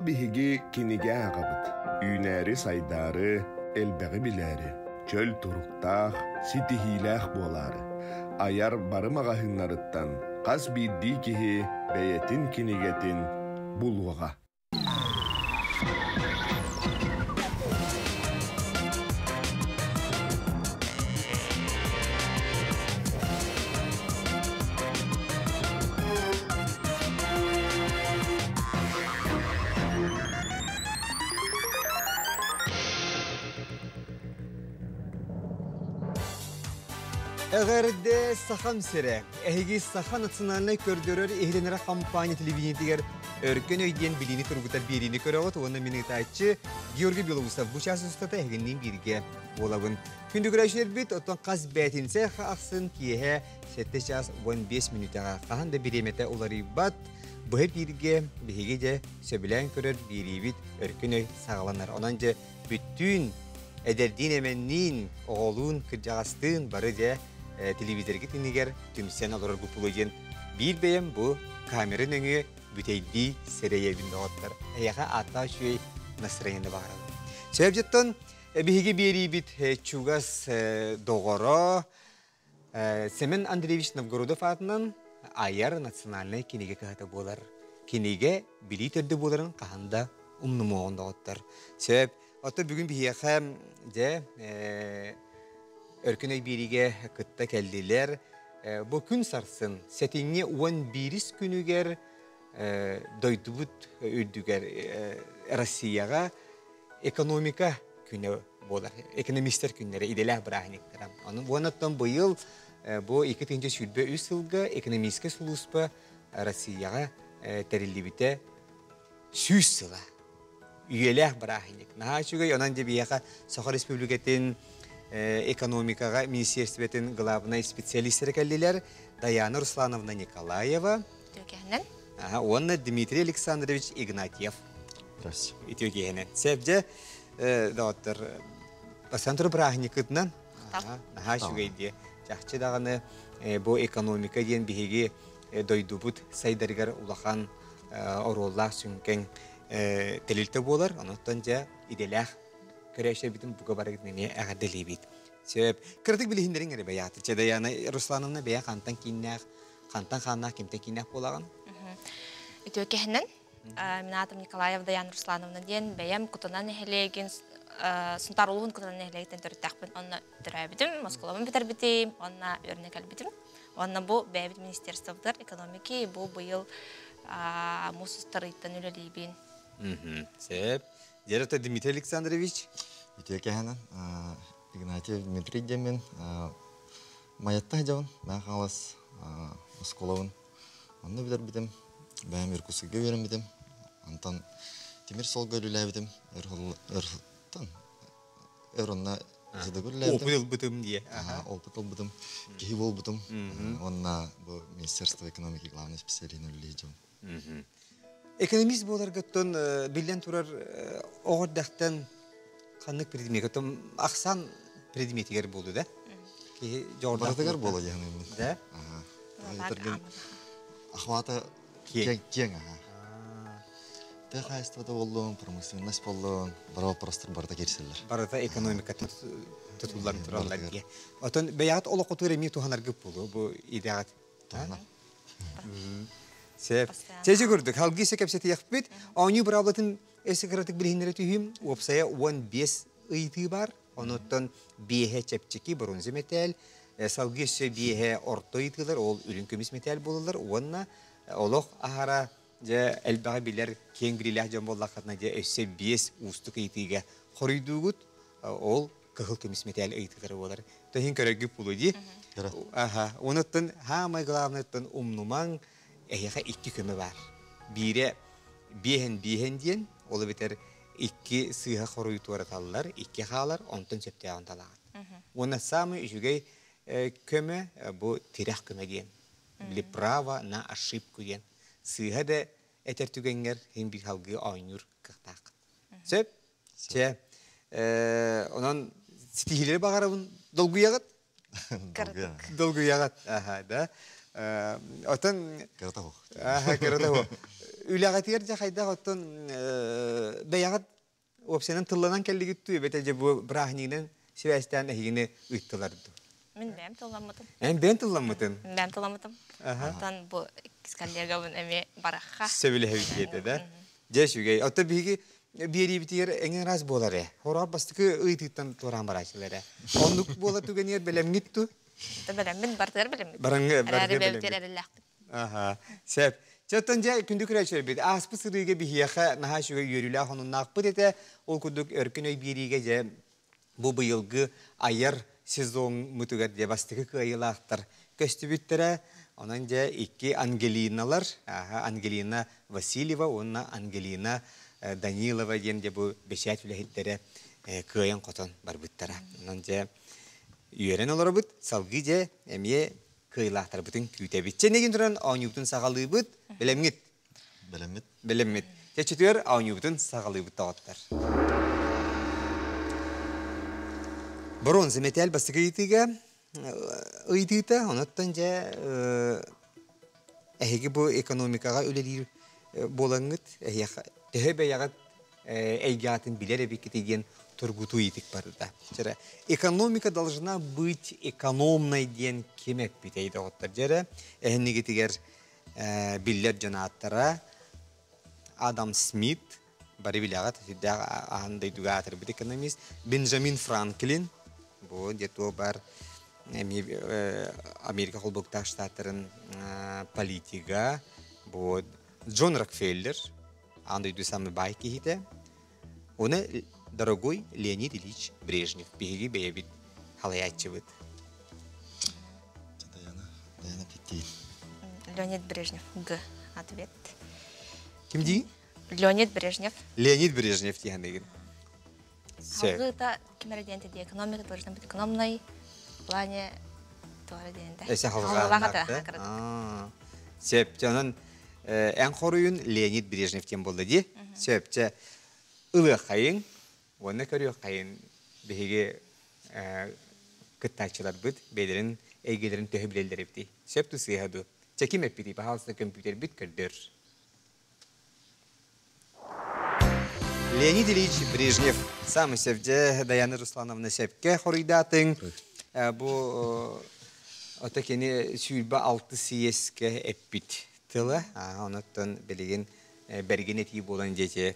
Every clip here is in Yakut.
Биһиги кинигэ ааҕабыт, үүнээри-сайдаары, элбэҕи билээри, чөл туруктаах, ситиһиилээх буолаары. Айар бары маҕаһыыннарыттан хас биирдии киһи бэйэтин кинигэтин булуоҕа. Эҕэрдэ Сахам сирэ! Эһиги Саха национальнай көрдөрөр иһитиннэрэр компания телевидениетигэр Өркөн өй диэн билиини тургутар биэриини көрөҕүт уонна мин ыытааччы Георгий Белоусов бу чаас устата эһигинниин бииргэ буолабын. Күндү көрөөччүлэрбит, оттон хас бээтинсэ ахсын киэһэ 7 чаас 15 мүнүүтэҕэ хаһан да бириэмэтэ уларыйбат. Быһа бииргэ биһиги дьэ сөбүлээн көрөр биэриибит өркөн өй саҕаланар. Онон дьэ бүттүүн эдэрдиин-эмэнниин, оҕолуун, кырдьаҕастыын бары дьэ телевизоргыт иннигэр түмсэн олорор буппулу диэн биир бэйэм бу камера нөҥүө бүтэйдии сэрэйэбин доҕоттор. Эйиэхэ ааттаах үчүгэй настроение баҕарабын. Сөп биһиги биэриибит чугас доҕоро Семен Андреевич Новгородов аатынан айар национальнай кинигэ кыһата буолар. Кинигэ билии төрдө буоларын хаһан да умнумуоҕун доҕоттор. Сөп. Оттон бүгүн биһиэхэ дьэ Өркөн өй биэриигэ кытта кэллилэр. Бу күн сарсын сэтинньи 11 күнүгэр дойдубут үрдүгэр Россияҕа экономика күнэ буолар. Экономистар күннэрэ, идэлээх бырааһынньыктара. Ону уонна быйыл бу 2023 сылга экономическай сулууспа Россияҕа тэриллибитэ 100 сыла. Үйэлээх бырааһынньык. Наһаа үчүгэй. Онон дьэ биһиэхэ Саха Республикатын экономикаҕа министерствотын главнай специалистара кэллилэр. Даяна Руслановна Николаева. Үтүөкэһинэн. Уонна Дмитрий Александрович Игнатьев. Здравствуйте. Үтүөкэһинэн. Сөп дьэ, доҕоттор, Бастаан бырааһынньыккытынан наһаа үчүгэй диэ. Чахчы даҕаны бу экономика диэн биһиги дойдубут сайдарыгар улахан оруоллаах сүҥкэҥ тэрилтэ буолар. Онон дьэ идэлээх көрөөччүлэрбитин бука барыгытын эмиэ эҕэрдэлиибит. Сөп. Кыратык билиһиннэриҥ эрэ бэйэҕит. Чэ, Даяна Руслановна бэйэ хантан кииннээх, хантан хааннаах, кимтэн кииннээх буолаҕын? Үтүө кэһинэн Мин аатым Николаев Даян Руслановна диэн бэйэм Кутана нэһилиэгин Сунтаар улууһун Кутана нэһилиэгиттэн төрүттээхпин. Онно төрөөбүтүм, Москвабын бүтэрбитим, уонна үөрэнэ кэлбитим. Уонна бу бэйэбит министерствобытыгар экономики бу быйыл муус устар ыйтан үлэлиибин. Сөп. Дьэ, Дмитрий Александрович. Үтүө кэһэнэн Игнатьев Дмитрий диэммин Майатта сылдьабын, Мэҥэ Хаҥалас оскуолабын Онно бүтэрбитим, бэйэм Иркутскайга үөрэммитим. Онтон тимир суолга үлэлээбитим. Өр өр онно СДГ үлэлээбитим. Опыт ылбытым дии. Опыт ылбытым, киһи буолбутум. Уонна бу Министерство экономики главный специалиһин үлэлии дьон. Экономист буоларгыттан биллэн турар оҕо эрдэхтэн ханнык предметке ахсаан предметигэр буолду да? Киһи дьоҕурдаах Барытыгар буола диэн Да? Ахвата Киэҥ. киэҥ аха. Тыа хаһаайыстыбата буоллун, промышленность буоллун, бары вопростар барыта киирсэллэр. Барыта экономика тутуллан тураллар диye. Отон бэйэҕит олоххутугар эмиэ туһанаргыт буолуо бу идэҕит. Туһанар. Сөп. Чэчи курдук, халгыы се кэпсэтиэхпит. Оонньуу быраабылатын өссө кыратык билиһиннэрэ түһүүм. Уопсайа 15 ыйытыы бар. Онуттан биэһэ чэпчэки бронза мэтээл, салгыы өссө биэһэ орто ыйытыылар, ол үрүҥ көмүс мэтээл буолаллар уонна олох аһара дьэ элбэҕи билэр киэҥ билиилээх дьон буоллаххытына дьэ өссө биэс уустук ыйытыыга хоруйдуугут. Ол кыһыл көмүс мэтээл ыйытыылара буолар. Тоһин көрөргүт буолуо дии. Аха. Онуттан хаамай главныйттан умнумаҥ, эһиэхэ икки көмө баар. Биирэ биэһэн биэһэн диэн, ол эбэтэр икки сыыһа хоруйу туораталлар, икки хаалар, онтон сөптөөҕүн талаҕыт. Уонна самый үчүгэй көмө бу тирэх көмө диэн. Били право на ошибку диэн. Сыыһа да этэр түгэҥҥэр син биир салгыы оонньуур кыахтааххын. Сөп? Чэ, онон ситиһиилэри баҕарабын. Долгуйаҕыт? Долгуйаҕыт. Аха, да. Отон Кырата суох. Аха, кырата суох. Үлэҕитигэр дьэ хайдах оттон бэйэҕит уопсайынан тылланан кэллигит дуу, эбэтэр дьэ бу бырааһынньыгынан сибээстээн эһигини ыыттылар дуу? Мин бэйэм тылламмытым. Эн бэйэҥ тылламмытын? Бэйэм тылламмытым. Оттон бу коллегабын эмиэ барахха. Сөбүлэһэбит диэтэ да? Дьэ үчүгэй. Оттон биһиги биэриибитигэр эҥин араас буолар ээ. Хороҕор бастакы ыйытыыттан туораан барааччылар ээ. Оннук буола түгэнигэр бэлэмҥит дуу? Бэлэммин, барытыгар бэлэммит. Бараҥҥа Эрээри бэйэбитигэр эрэллээхпит. Аха, сөп. Чэ, оттон дьэ, күндү көрөөччүлэрбит, ааспыт сырыыга биһиэхэ наһаа үчүгэй үөрүүлээх онуннаахпыт этэ. Ол курдук өркөн өй биэриигэ дьэ бу быйылгы айар сезоммутугар дьэ бастакы кыайыылаахтар көстүбүттэрэ. Онон дьэ икки Ангелиналар, аха, Ангелина Васильева уонна Ангелина Данилова диэн дьэ бу бэчээт үлэһиттэрэ кыайан-хотон барбыттара. Онон дьэ үөрэн олоробут. Салгыы дьэ эмиэ кыайыылаахтарбытын күүтэбит. Чэ, нэгин туран оонньуубутун саҕалыыбыт. Бэлэмҥит? Бэлэммит. Бэлэммит. Чэччитигэр оонньуубутун саҕалыыбыт доҕоттор. Бронза мэтээл бастакы ыйытыыга ыйытыыта, онуттан дьэ эһиги бу экономикаҕа үлэлиир буолаҥҥыт, эһиэхэ төһө бэйэҕит эйгэҕитин билэр эбиккитий диэн тургутуу ыйытык барда. Дьэрэ, экономика должна быть экономной диэн ким эппитэй доҕоттор? Дьэрэ, эһиннигитигэр биллэр дьон ааттара Адам Смит, бары билэҕит, сүрдээх аан дойдуга аатырбыт экономист, Бенджамин Франклин, бу где-то бар эмиэ Америка холбоһуктаах штаттарын политига, бу Джон Рокфеллер, аан дойду самый баай киһитэ. Уну дорогой Леонид Ильич Брежнев биһиги бэйэбит халайааччыбыт. Даяна, Даяна Петей. Леонид Брежнев. Г. Ответ. Ким дии? Леонид Брежнев. Леонид Брежнев диэн Салгыыта ким эрэ диэн тиди экономика должна быть экономной в плане туора диэн да. Эсэ халҕааннаах. Сөп, онон эн хоруйун Леонид Брежнев диэн буолла дии. Сөп, чэ ылыаххайыҥ уонна көрүөххэйин биһиги кыттааччыларбыт бэйэлэрин эйгэлэрин төһө билэллэр эбитий? Сөп дуу сыыһа дуу? Чэ ким эппитий? Пожалуйста, көмпүүтэрбит көрдөр. Леонид Ильич Брежнев самый севде Даяна Руслановна сепке хоруйдаатыҥ. Бу ото кини 26 съезке эппит тыла. Онуттан билигин бэргин этии буолан диэти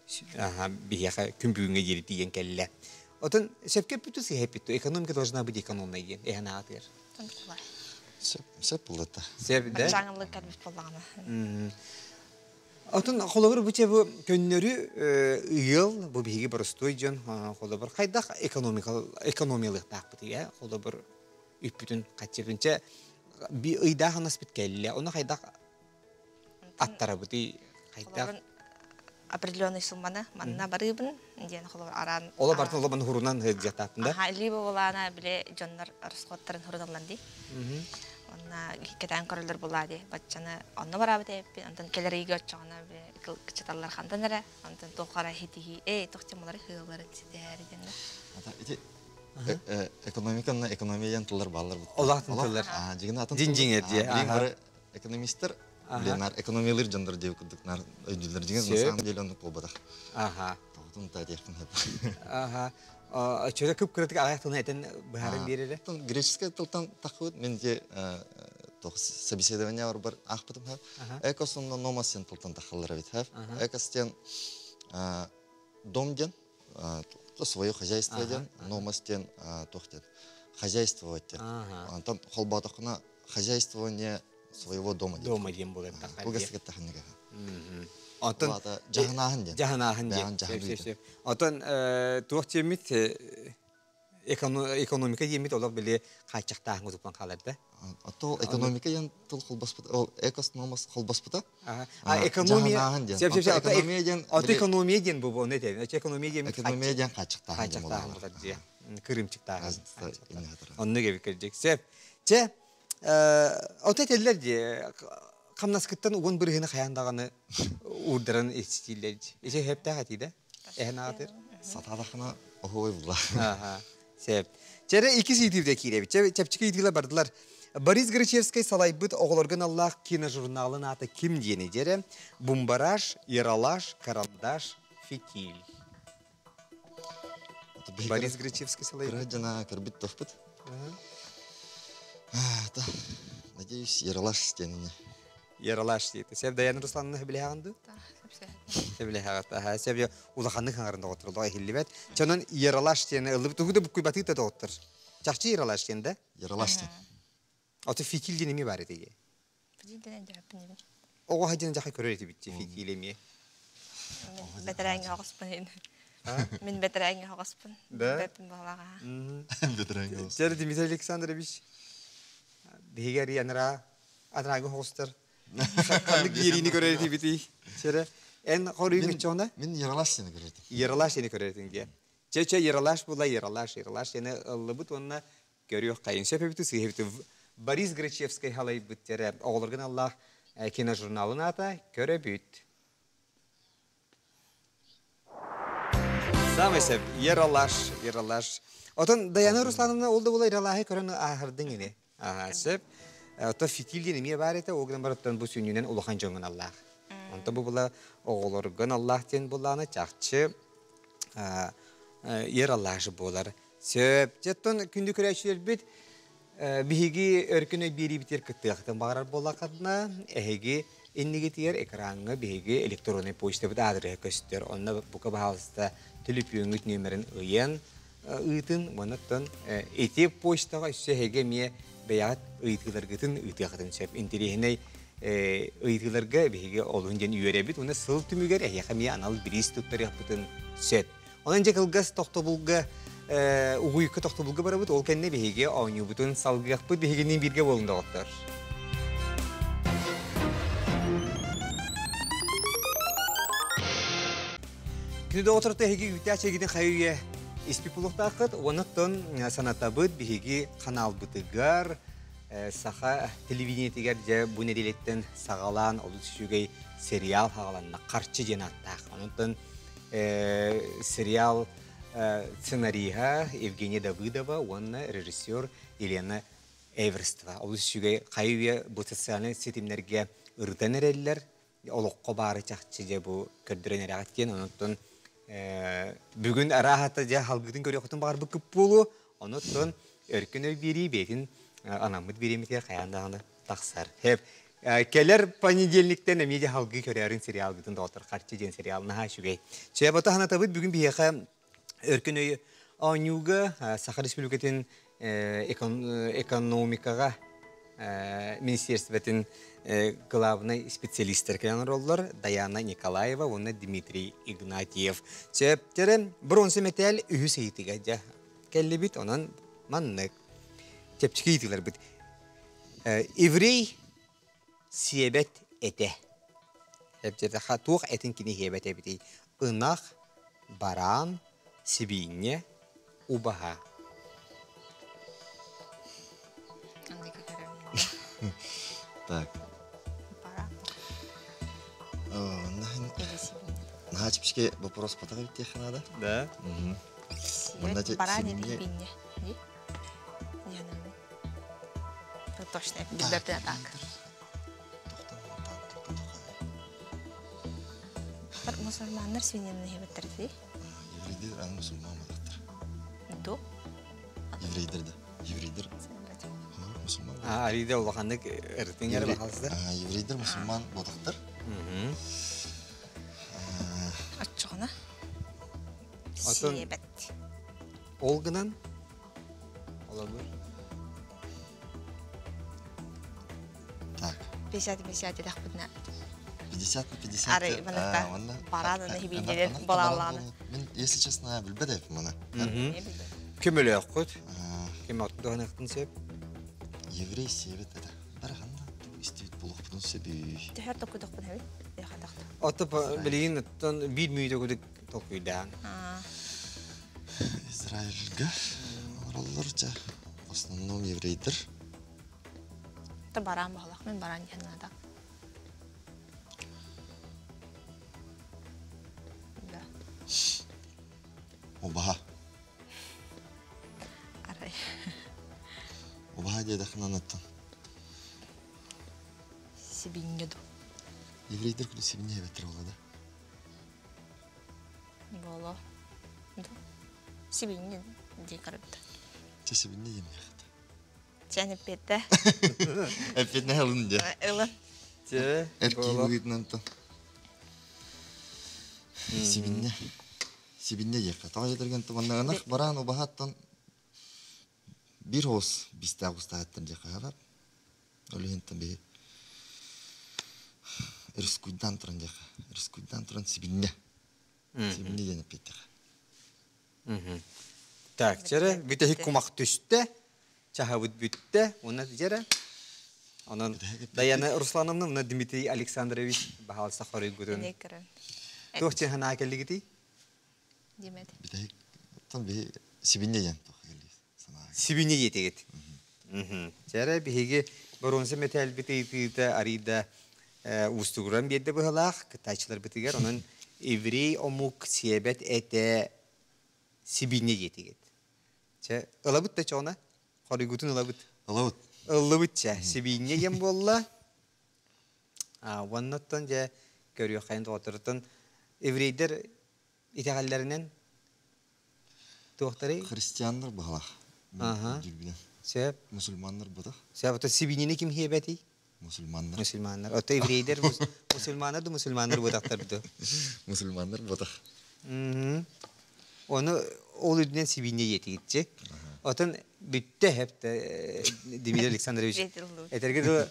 биһиэхэ күн бүгүҥҥэ диэри тиийэн кэллэ. Отон сөпкө эппит сыһа эппит экономика должна быть экономной диэн эһэн аатыгар. Сөп, сөп буллата. Сөп да? Жаңылык кэлбит буоллаҕына. Отон холобур бу бу көннөрү ыал бу биһиги боростуой дьон холобур хайдах экономиялыктаахпыт иә холобур үппүтүн хаччыбынча ыйдаах анаспыт кэллэ ону хайдах аттарабытый хайдах определенный сумманы манна барыыбын диэн холобур араан Ола бартын олобан хурунан хыджатаатын да Аха либо булаана биле дьоннор расходтарын хурудаллан ди онна кэтээн көрөлөр булаа ди баччаны онно бараабыт эппин онтон кэлэр ыйга оччоҕуна биле кычаталлар хантан эрэ онтон туоххара хитиһи эй тохтималары хыылларын ситиһээри диэн Ити экономиканна экономия тыллар бааллар. Олаатын тыллар. Дьигин атын Дин-дьиҥэр дии. Билин бары экономисттар Билин экономиялыыр дьоннор диэбит курдук нар өйдүүллэр. Дьиҥэр на самом деле оннук буолбатах. Аха. Тоҕотун та диэхпин сөп. Аха. Чөдө кып кыратык аҕыйах тылын этэн быһааран биэрэрэ. Греческэй тылтан таххыбыт мен де собеседование барбар аахпытым хэп. Экос онно номос диэн тылтан тахаллар эбит хэп. Экос диэн дом диэн свое хозяйство диэн, номос диэн туох диэн хозяйствовать диэн. Онтон холбоотоххуна хозяйствование своего дома диэн. Дома диэн буолар тахар. Кылгастык эттэхиннэ Онтон жаһанааһын диэн. Жаһанааһын диэн. Отон туох диэммит экономика диэммит олох били хааччахтааһын кутуппан хаалар да. Ото экономика диэн тыл холбоспута, ол экос номос холбоспута. А экономия экономия диэн Ото экономия диэн бу оны этэ. Экономия диэн экономия диэн хааччахтааһын хааччахтааһын буолар дии. Кырымчыктааһын. Оннук эбит кырдьык. Сөп. Чэ, ото этэллэр дии хамнаскыттан угун бырыһыны хайаан даҕаны уурдаран истииллэр дии. Ити сөптөөх этии да? Эһэн аатыр. Сатаатахына оһуой була. Аха. Сөп. Чэрэ иккис ыйытыыбыта киирэбит. Чэпчэки ыйытыылар бардылар. Борис Грачевскай салайбыт оҕолорго аналлаах киножурналын аата ким диэни диэрэ Бумбараш, Ералаш, Карандаш, Фитиль. Борис Грачевский салайбыт. Кыра дьана көрбүт тохпут. Надеюсь, Ералаш диэнине. Ералаш диэти. Сеп Даяна Руслановна билэҕин дуу? Сөбүлэһэҕит. Аха, сөбү улаханнык хаҥарын доҕоттор олох иһиллибэт. Чонон Ералаш диэни ыллыбыт. Тугу да буккуйбатыы да доҕоттор. Чахчы Ералаш диэн да? Ералаш диэн. Ото фитиль диэн эмиэ баар этиги. Фитиль диэн дьаһаппын дибин. Оҕо хадьын дьаха көрөр этибит фитиль эмиэ. Мин бэтэрээҥҥэ оҕоспун. Мин бэтэрээҥҥэ оҕоспун. Да? Бэппин буолаҕа. Бэтэрээҥҥэ оҕоспун. Чэр Дмитрий Александрович биһиги арый анараа анарааҥҥы оҕустар Ханнык биэриини көрөр этибитий? Чэрэ, эн хоруйуҥ иччоҕуна? Мин Ералаш сени көрөр этим. Ералаш сени көрөр этиҥ диэ. Чэ, чэ, Ералаш була, Ералаш, Ералаш сени ыллыбыт уонна көрүөх хайын. Сөп эбити, сыыһа эбити. Борис Грачевскай халайбыт терэ оҕолоргун аллаах киножурналын аата көрөбүт. Самый сөп. Ералаш, Ералаш. Отон Даяна Руслановна ол да була Ералаһы көрөн ааһырдыҥ ини. Аха, сөп. Ото фитиль диэн эмиэ баар этэ, ол гынан барыттан бу сүнньүнэн улахан дьоҥҥун аллаах. Онто бу була оҕолоргун аллаах диэн буллааны чахчы ер аллашы буолар. Сөп. Дьэ, күндү көрөөччүлэрбит Биһиги өркөн өй биэриибитигэр кыттыахтын баҕарар буоллаххытына, эһиги иннигитигэр экраҥҥа биһиги электроннай почтабыт аадырыһа көстөр. Онно бука баһаалыста төлөпүөҥҥүт нүөмэрин ыйан ыытын уонна оттон ити почтаҕа өссө эһиги эмиэ бэйэҕит ыйытыыларгытын ыытыаххытын сөп. Интэриэһинэй ыйытыыларга биһиги олуһун диэн үөрэбит уонна сыл түмүгэр эһиэхэ эмиэ анал бириис туттарыахпытын сөп. Онон дьэ кылгас тохтобулга угуйка тохтобулга барабыт, ол кэннэ биһиги оонньуубутун салгыахпыт, биһигинниин бииргэ буолуҥ доҕоттор. Күнү доҕотторто эһиги үүтээх чэйгитин хайы үйэ испит булуохтааххыт, уонна санатабыт биһиги ханаалбытыгар саха телевидениетигэр дьэ бу нэдиэлэттэн саҕалаан олус үчүгэй сериал хаҕаланна Харчы диэн ааттаах. Онон сериал сценариһа Евгения Давыдова уонна режиссер Елена Эверстова. Олус үчүгэй хайы үйэ бу социальнай ситимнэргэ ырытан эрэллэр. Олоххо баары чахчы дьэ бу көрдөрөн эрэҕит диэн. Онон бүгүн арааһата дьэ халгытын көрүөххүтүн баҕарбыккыт буолуо. Онон өркөн өй биэрии бэйэтин анаммыт бириэмэтигэр хайаан даҕаны тахсар. Кэлэр понедельниктен эмиэ де халгыы көрөөрүн сериалгытын доҕоттор Харчы диэн сериал наһаа үчүгэй. Чэбата санатабыт бүгүн биһиэхэ өркөн өй оонньууга Саха Республикатын экономикаҕа министерствотын главный специалистер кэлэн олороллор Даяна Николаева уонна Дмитрий Игнатьев. Сөптөрө бронза мэтээл үһүс ыйытыга дьэ кэллибит онон маннык чэпчэки ыйытыыларбыт Еврей сиэбэт этэ. Эбдьэтэхэ туох этин кини сиэбэт эбитий? Ынах, бараан, сибиинньэ, убаһа. Так. Наһаа чэпчэки вопрос потом диэххэ наада. Да. Бараан или сибиинньэ? Точно, билбэппин так. Мусульманнар свинины хебеттер дии. Еврейдер аны мусульман болаттар. Ду? Еврейдер да. Еврейдер мусульман. А, Ариде улаханнык ырытыҥ эрэ бахалсыздар. Еврейдер мусульман болаттар. Оччоҕуна сиэбэт. Ол гынан Олобур. Так. 50-50 диэтэхпитинэ. 50 на 50. Арай маныкта бараанын хибииннэрин балаалааны. Мин, если честно, билбэт эппин маны. Көмөлөөххүт. Ким оттуһаныахтын сөп. Еврей сиэбит это. Бараханна истибит булуохпутун сөбүй. Төһөр токуйдохпун эбит. Ото билигин оттон биир мүнүүтэ кудук толкуйдаан. Израильга олороллор дьэ в основном еврейдер. Та бараан баһылах мен бараан диэн наада. Да. Убаһа. Арай. Убаһа диэтэххинэ оттон. Сибинньэ ду. Еврейдер күлү сибинньэ эбэттэр буолла да. Боло. Ду. Сибинньэ дии көрөбүт. Чэ сибинньэ диэн яхта. Чэн эппиэтэ. Эппиэтинэ ылын дьэ. Ылын. Чэ. Эр киһи быһыытынан тон. Сибинньэ. Сибинньэ диэххэ. Тоҕо диэтэргэн туманна ынах бараан убаһаттан биир оҕус биистээх устаһыттан диэххэ хабар. Ол иһинтэн биһи рискуйдаан туран диэххэ. Рискуйдаан туран сибинньэ. Сибинньэ диэн эппиэттэхэ. Так, чэрэ, бүтэһик кумах түстэ, чаһабыт бүттэ, уонна дьэрэ. Онон Даяна Руслановна, уонна Дмитрий Александрович баһаалса хоруйгутун. Туох чыһанаа кэллигитий? Димет. Бүтэһик оттон биһи сибинньэ диэн туох кэллигит санаа. Сибинньэ диэтигит. Чэрэ, биһиги боруонса мэтээлбит ыйытыыта арыйда уустугуран биэрдэ быһалаах кыттааччыларбытыгар. Онон еврей омук сиэбэт этэ сибинньэ диэтигит. Чэ, ылабыт да чоҕуна? Хоруйгутун ылабыт. Ылабыт. Ыллыбыт чэ. Сибиинньэ диэн буолла. Уоннаттан дьэ көрүөххэйин доҕотторуттан еврейдэр итэҕэллэринэн туохтарый? Христианнар баһалаах. Аха. Сөп. Мусульманнар бутах. Сөп. Ото сибиинньэни ким хиэбэтий? Мусульманнар. Мусульманнар. Ото еврейдер мусульманнар да мусульманнар бутахтар ду. Мусульманнар бутах. Оны ол үрдүнэн сибиинньэ диэтигитчи. Отон бүттэ хепте Дмитрий Александрович. Этэргэ дылы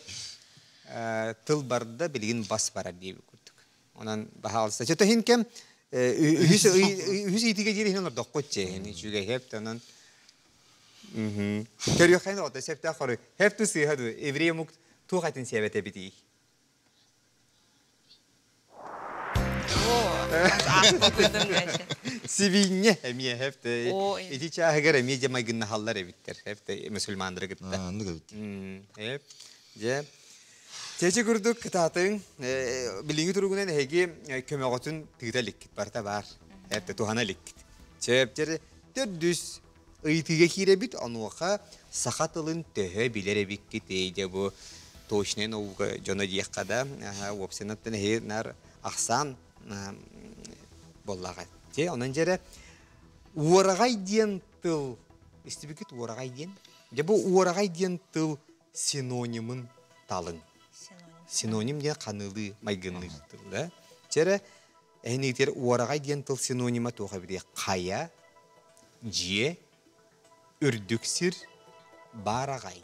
тыл барда билигин бас барар диэбит курдук. Онон баһаалыста. Чото хин кэм үһүс үһүс ыйтыга диэри хин олордоххут че. Үчүгэй хепте онон Көрүөххэ оҕото септөөх хоруй. Хеп ту сыыһа ду. Еврей омук туох этин сиэбэтэ эбитий? Сибиинньэ эмиэ хепте. Ити чааһыгар эмиэ дьэ майгыннаһаллар эбиттэр. Хепте мусульманнары кытта. Оннук эбит. Хеп. Дьэ. Чэчи курдук кытаатыҥ. Билиҥҥи туругунан эһиги көмөҕөтүн тыыта иликкит барыта баар. Хепте туһана иликкит. Чэптери төрдүс ыйытыыга киирэбит, онуоха саха тылын төһө билэр эбиккитий дьэ бу точнай наука дьоно диэххэ да, уопсайынан эһи наар ахсаан буоллаҕа. Дьэ, онон дьэрэ уораҕай диэн тыл истибиккит уораҕай диэн? Дьэ бу уораҕай диэн тыл синонимын талыҥ. Синоним диэн ханыылыы майгынныыр тыл да. Чэрэ эһиниитигэр уораҕай диэн тыл синонима туох эбитий? Хайа, дьиэ, үрдүк сир, баараҕай.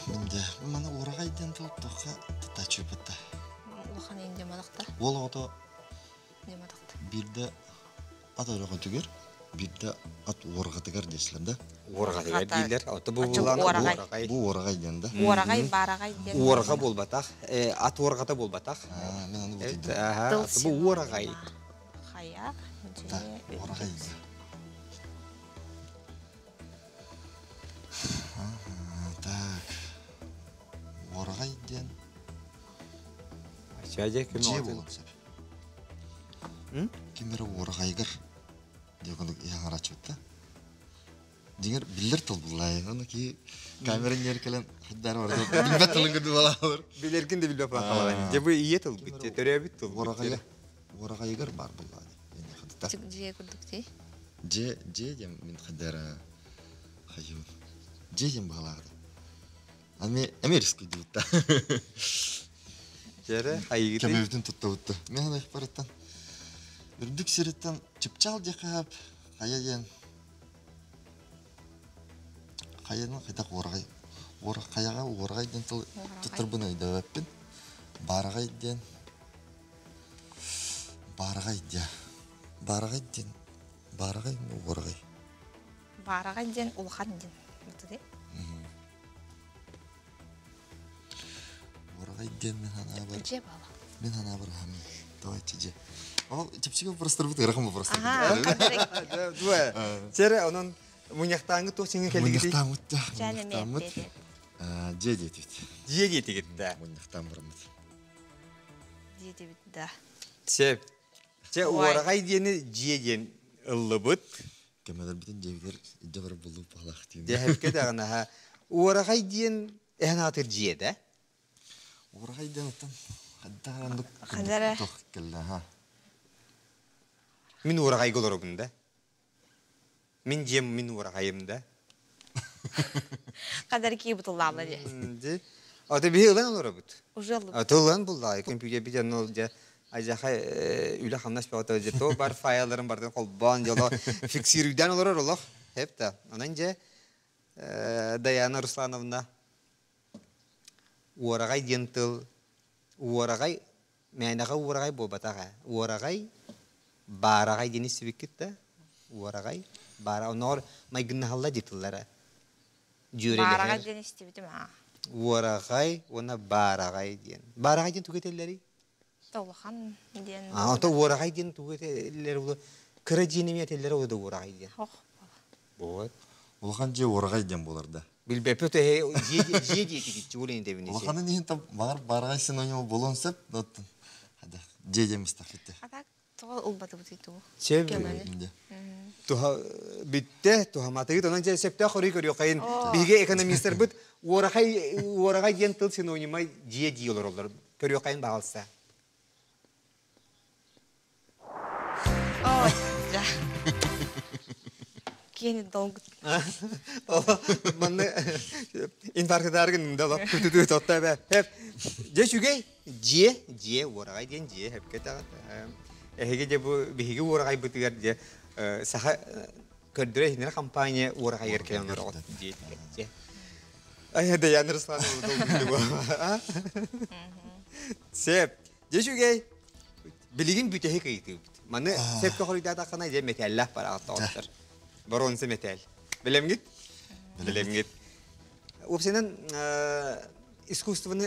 Мин маны уораҕай диэн тыл туохха тутааччыппытта. Улахан индемалахта. Уол оҕото Дематахта. биирдэ ат өрөҕөтүгэр, биирдэ ат уорҕатыгар диэсилэр да. Уорҕатыгар дииллэр. Ото бу булан уораҕай. Бу уораҕай диэн да. Уораҕай, баараҕай диэн. Уорҕа буолбатах, ат уорҕата буолбатах. Мин аны бутуйдум. Бу уораҕай. Хайа, Да, уораҕай. Так. Уораҕай диэн. Чаадьа ким Дьиэ буолуон сөп. Ким эрэ уораҕайыгар диэн иһаҥарааччыбыт да. Дьиҥэр биллэр тыл буллаайы. Оны киһи камера ньиэр кэлэн хаддаары барда билбэт тылын курдук балаалар. Билэргин да билбэт халаҕын. Дьэ бу ийэ тылбыт, дьэ төрөөбүт тылбыт. Уораҕайа. Уораҕайыгар баар буллаа дии. Дьиэ курдук дии. Дьиэ, дьиэ диэн мин хаддаара хайыбын. Дьиэ диэн баҕалаах да. Ами эми рискуйдубут да. Дьэрэ хайыгытый? Көмөбүтүн туттабыт да. Мен аны барыттан үрдүк сириттэн чыпчаал диэххэ хайа диэн хайаны хайдах уораҕай хайаҕа уораҕай диэн тыл туттарбын өйдөөбөппүн. Баараҕай диэн баараҕай диэ баараҕай диэн баараҕай уораҕай Баараҕай диэн улахан диэн. Уораҕай диэн мин санаабар Дьиэ буола. Мин санаабар аһаммын. Давайте дьиэ. Ол чэпчэки вопростарбыт ыарахан вопростар. Чэрэ, онон мунньахтааҥҥы туох сиҥҥэ кэллигитий? Мунньахтааммыт да. Дьээн эмиэ Мунньахтааммыт. Дьиэ диэтибит. Дьиэ диэтигит да. Мунньахтаан бараммыт. Диэтибит да. Сөп. Чэ, уораҕай диэни дьиэ диэн ыллыбыт. Көмөлөрбүтүн дьиэбитигэр илдьэ барар буоллубут баҕалаах диэн. Дьэһэпкэ даҕаны аһа. Уораҕай диэн эһэн аатыр дьиэ да? Уораҕай диэн оттон хайдах эрэ Ханара. туох кэллэ аха. Мин уораҕайга олоробун да? Мин дьиэм мин уораҕайым да? Хадар кии бутуллаалла дии. Ди. Ата биһи ылан олоробут. Уже ыллыбыт. Ата ылан буллаа компьютер бит онно дьэ ажаха үлэ хамнас бөҕөтө дьэ то бар файларын бардын холбоон дьоло фиксируйдаан олорор олох хеп да. Онон дьэ Даяна Руслановна уораҕай диэн тыл уораҕай мээнэҕэ уораҕай буолбатах ээ. Уораҕай баараҕай диэн истибиккит да уораҕай баара оноор майгыннаһалла дии тыллара Баараҕай дьүөрэлэһэр диэн истибитим аа. Уораҕай уонна баараҕай диэн. Баараҕай диэн тугу этэллэрий? Улахан диэн А, ото уораҕай диэн тугу этэллэр улу кыра дьиэни эмиэ этэллэр ол да уораҕай диэн. Ох. Вот. Улахан дьиэ уораҕай диэн буолар да. Билбэппит эһэ дьиэ дьиэ диэтигит чугул интэбин ичи. Улаханын иһин там баҕар баараҕай синоним буолуон сөп, оттон дьиэ диэн мистахпит. А так тоҕо ылбатыбытый тугу? Чэ Көмөнү. Туха бүттэ туһаматыгыт онон дьэ сөптөөх хоруй көрүөххэйин биһиги экономистарбыт уораҕай уораҕай диэн тыл синонима дьиэ дии олороллор көрүөххэйин баҕалса. Ой, да. Киэни долгут. Манна инфарктааргын да лап түтүтү тотта бэ. Хеп. Дьэ үчүгэй дьиэ дьиэ уораҕай диэн дьиэ хепке таҕат. Эһиги дьэ бу биһиги уораҕайбытыгар дьэ саха көрдөрө иһинэр компания уораҕайыгар кэлэн олороҕут дьиэтигэр дьэ. Ай Даяна Руслановна долгуйду бу. Сеп. Дьэ үчүгэй. Билигин бүтэһик ыйытыыбыт. Маны сөпкө хоруйдаатаххына дьэ мэтээллээх бараҕаттаҕыттар. Боруонса мэтээл. Билэмҥит? Билэмҥит. Уопсайынан искусствоны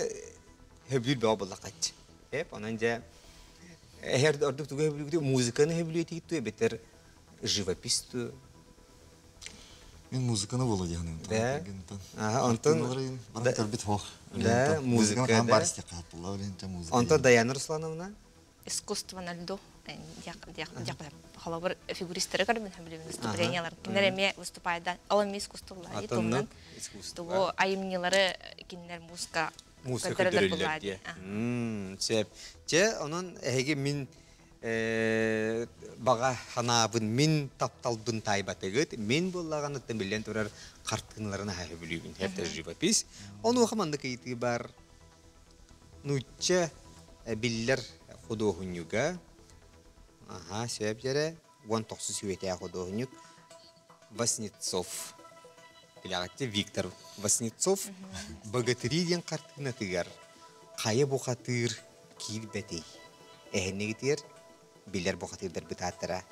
хөбүлүүр бөҕө буоллаххаччы. Эп, онон дьэ эһэр ордук тугу хөбүлүүгүтүй? Музыканы хөбүлүүтүгүт дуу, эбэтэр живопись дуу? Мин музыканы буола диэхиним. Да. Аха, онтон баран көрбүт хоох. Да, музыка да. Онтон Даяна Руслановна? Искусство на льду. Холобур фигуристары көрбүн билим выступлениялар. Кинилер эмиэ выступайдан. Ол эмиэ искусство була. Атоннан искусство. Тугу айымньылары кинилер музыка музыка көрдөрөллөр диye. Сөп. Че, онон эһиги мин баҕа ханаабын мин тапталбын таайбатыгыт мин буоллаҕаныттан биллэн турар хартыыналарын аһа сөбүлүүбүн это живопись онуоха маннык ыйытыы бар нуучча биллэр худуоһунньуга аха сөп дьэрэ уон тохсус үйэтээҕи худуоһунньук Васнецов билэҕитти Виктор Васнецов богатыри диэн хартыынатыгар хайа бухатыыр киирбэтий Эһэннигитигэр билэр бухатыырдарбыт ааттара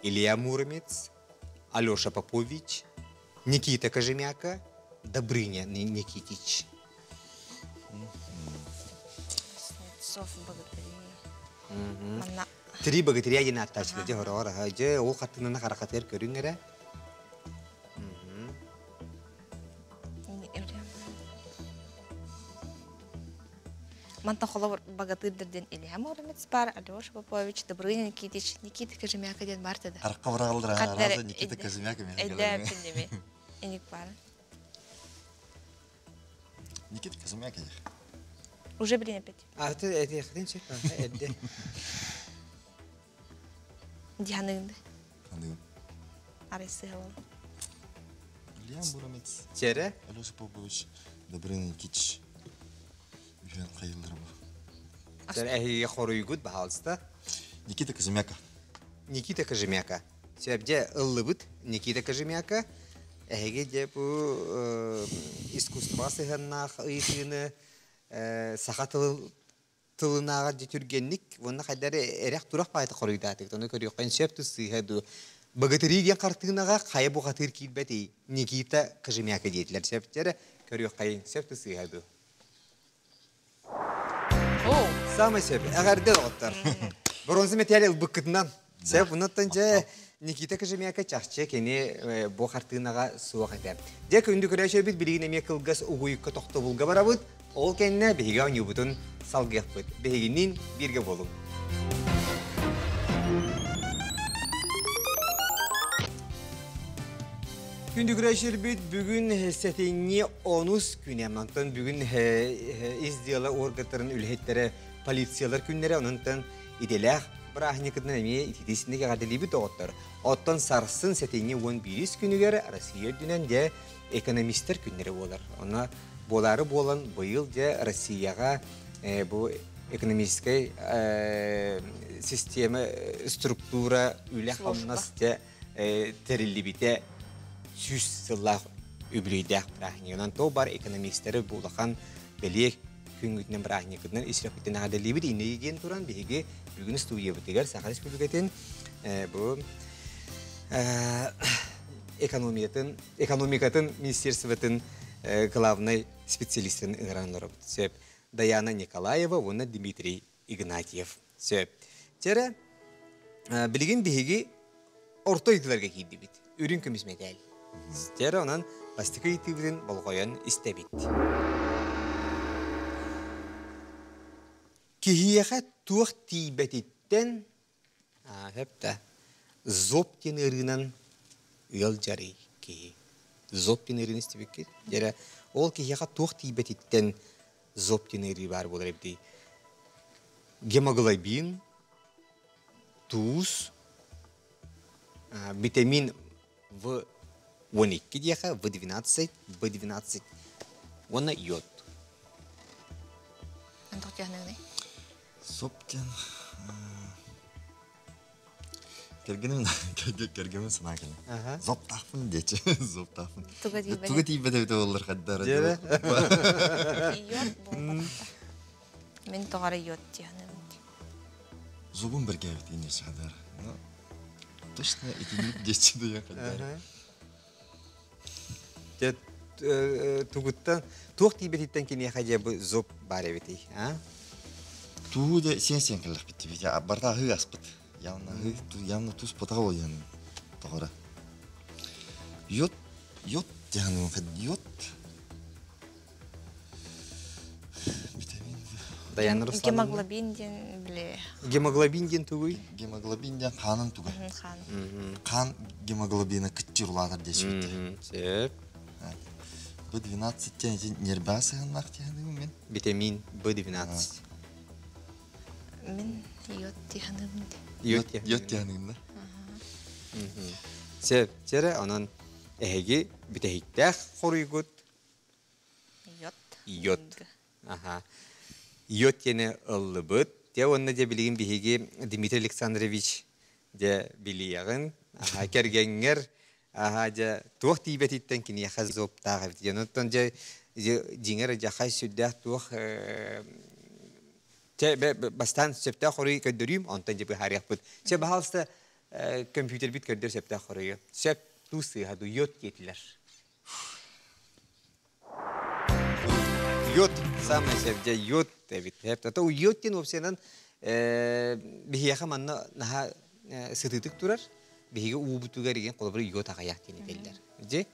Илья Муромец, Алеша Попович, Никита Кожемяка, Добрыня Никитич. Кузнецов богатыри. Манна Три богатыря диэн ааттааччылар дьэ хороҕор аха дьэ ол хаттынана харахатыгар көрүҥ эрэ. Мантан холобур богатырдар диэн Илья Муромец баар, Алеша Попович, Добрыня Никитич, Никита Кожемяка диэн баар да. Харахха быраҕыллар арааза Никита Кожемяка миэхэ Эйдээ пиндеми. Иник баар. Никита Кожемяка Уже блин опять. А ты это хрен чек, эрде. Диханыгынды. Ханыгын. Арайсыһалал. Илья Муромец. Чере? Алеша Попович, Добрыня Никитич. Үһүөн хайыллара бу. Сэр эһиги хоруйгут, баһаалыста. Никита Кожемяка. Никита Кожемяка. Сөп дьэ ыллыбыт Никита Кожемяка. Эһиги дьэ бу искусствоҕа сыһыаннаах ыйытыыны саха тылын тылынааҕар дьэ түргэнник уонна хайдары эрэх турах баайта хоруйдаатыгыт. Ону көрүөххэ сөп сыыһа дуу. Богатыри диэн хартыынаҕа хайа бухатыыр киирбэтий? Никита Кожемяка диэтилэр. Сөп дьэ көрүөххэйин сөп сыыһа дуу. Самый сөп. Эҕэрдэ доҕоттор. Бронза мэтээл ылбыккытынан. Сөп, онуттан дьэ Никита Кожемяка чахчы кини бу хартыынаҕа суох этэ. Дьэ күндү көрөөчүбүт билигин эмиэ кылгас угуйукка тохтобулга барабыт. Ол кэннэ биһиги оонньуубутун салгыахпыт. Биһигинниин бииргэ буолуҥ. Күндү көрөөччүлэрбит, бүгүн сэтинньи онус күнэ. Онтон бүгүн ис дьыала органтарын үлэһиттэрэ полициялар күннэрэ, онон идэлээх бырааһынньыкытынан эмиэ ититисинник эҕэрдэлиибит доҕоттор. Оттон сарсын сэтинньи 11 күнүгэр Россия үрдүнэн дьэ экономистар күннэрэ буолар. Онно буолаары буолан быйыл дьэ Россияҕа бу экономическай система, структура, үлэ-хамнас дьэ тэриллибитэ 100 сыллаах үбүлүөйдээх бырааһынньыгынан то бар экономистары бу улахан бэлиэ күҥҥүтүнэн бырааһынньыккытынан ис сүрэхпитин эҕэрдэлиибит. Инники диэн туран биһиги бүгүн студиябытыгар Саха Республикатын бу экономиятын экономикатын министерствотын главный специалистын ыҥыран олоробут. Сөп. Даяна Николаева уонна Дмитрий Игнатьев. Сөп. Чэрэ, билигин биһиги орто ыйытыыларга киирдибит. Үрүҥ көмүс мэтээл. Чэрэ, онон бастакы ыйытыыбытын болҕойон истэбит. Киһиэхэ туох тиийбэтиттэн сөп да зоб диэн ыарыынан ыалдьарый киһи. Зоб диэн ыарыыны истибиккит. Дьэрэ, ол киһиэхэ туох тиийбэтиттэн зоб диэн ыарыы баар буолар эбитий? Гемоглобин, туус, витамин В12 диэхэ, В12, В12 уонна йод. Антох диэхнэгний? Соп диэн кэргэним кэргэним санаа кэлин. Зоптаахпын диэчи. Зоптаахпын. Туга тиийбэтэ. Туга тиийбэтэ эбитэ буоллар хаддара. Дьэ. Йод буолбатахта. Мин тоҕо эрэ йод диэхнэбин. Зубун бэргээбит иннечи хадара. Точно итинник диэчи да хаддара. Дьэ тугуттан туох тиийбэтиттэн киниэхэ дьэ бу зоб баар эбитий, а? Туу да сиэн-сиэн кэллэхпит тибит. Барта аһыы аспыт. Явно аһыы, явно тус потаҕа буолуон тоҕора. Йод, йод диэн йод. Витамин Даяна Руслановна. Гемоглобин диэн били Гемоглобин диэн тугуй? Гемоглобин диэн хаанын туга. Хаан. Хаан гемоглобина кыччыр улаатар диэчибит. Сөп. Б12 диэн ити нербаа сыһыннаах диэханыгым мен. Витамин B12. Мин йод диэханыгым Йод Йод диэханыгым да. Сөп. Чэрэ, онон эһиги бүтэһиктээх хоруйгут Йод. Йод. Аха. Йод диэни ыллыбыт. Дьэ уонна дьэ билигин биһиги Дмитрий Александрович дьэ билиэҕин, аха кэргэҥҥэр аха дьэ туох тиийбэтиттэн киниэхэ зобтаах эбит диэн. Оттон дьэ дьиҥэр дьахай сүрдээх туох чэ бастаан сөптөөх хоруйу көрдөрүүм, онтон дьэ быһаарыахпыт. Чэ, баһаалыста компьютербит көрдөр сөптөөх хоруйу. Сөп туу сыыһа ду йод диэтилэр. Йод, самое сөп, йод эбит. Ото йод диэн уопсайынан биһиэхэ манна наһаа сытыытык турар. Биһиги уубутугар igen холобур йод аҕыйах диэн этэллэр. Дьи,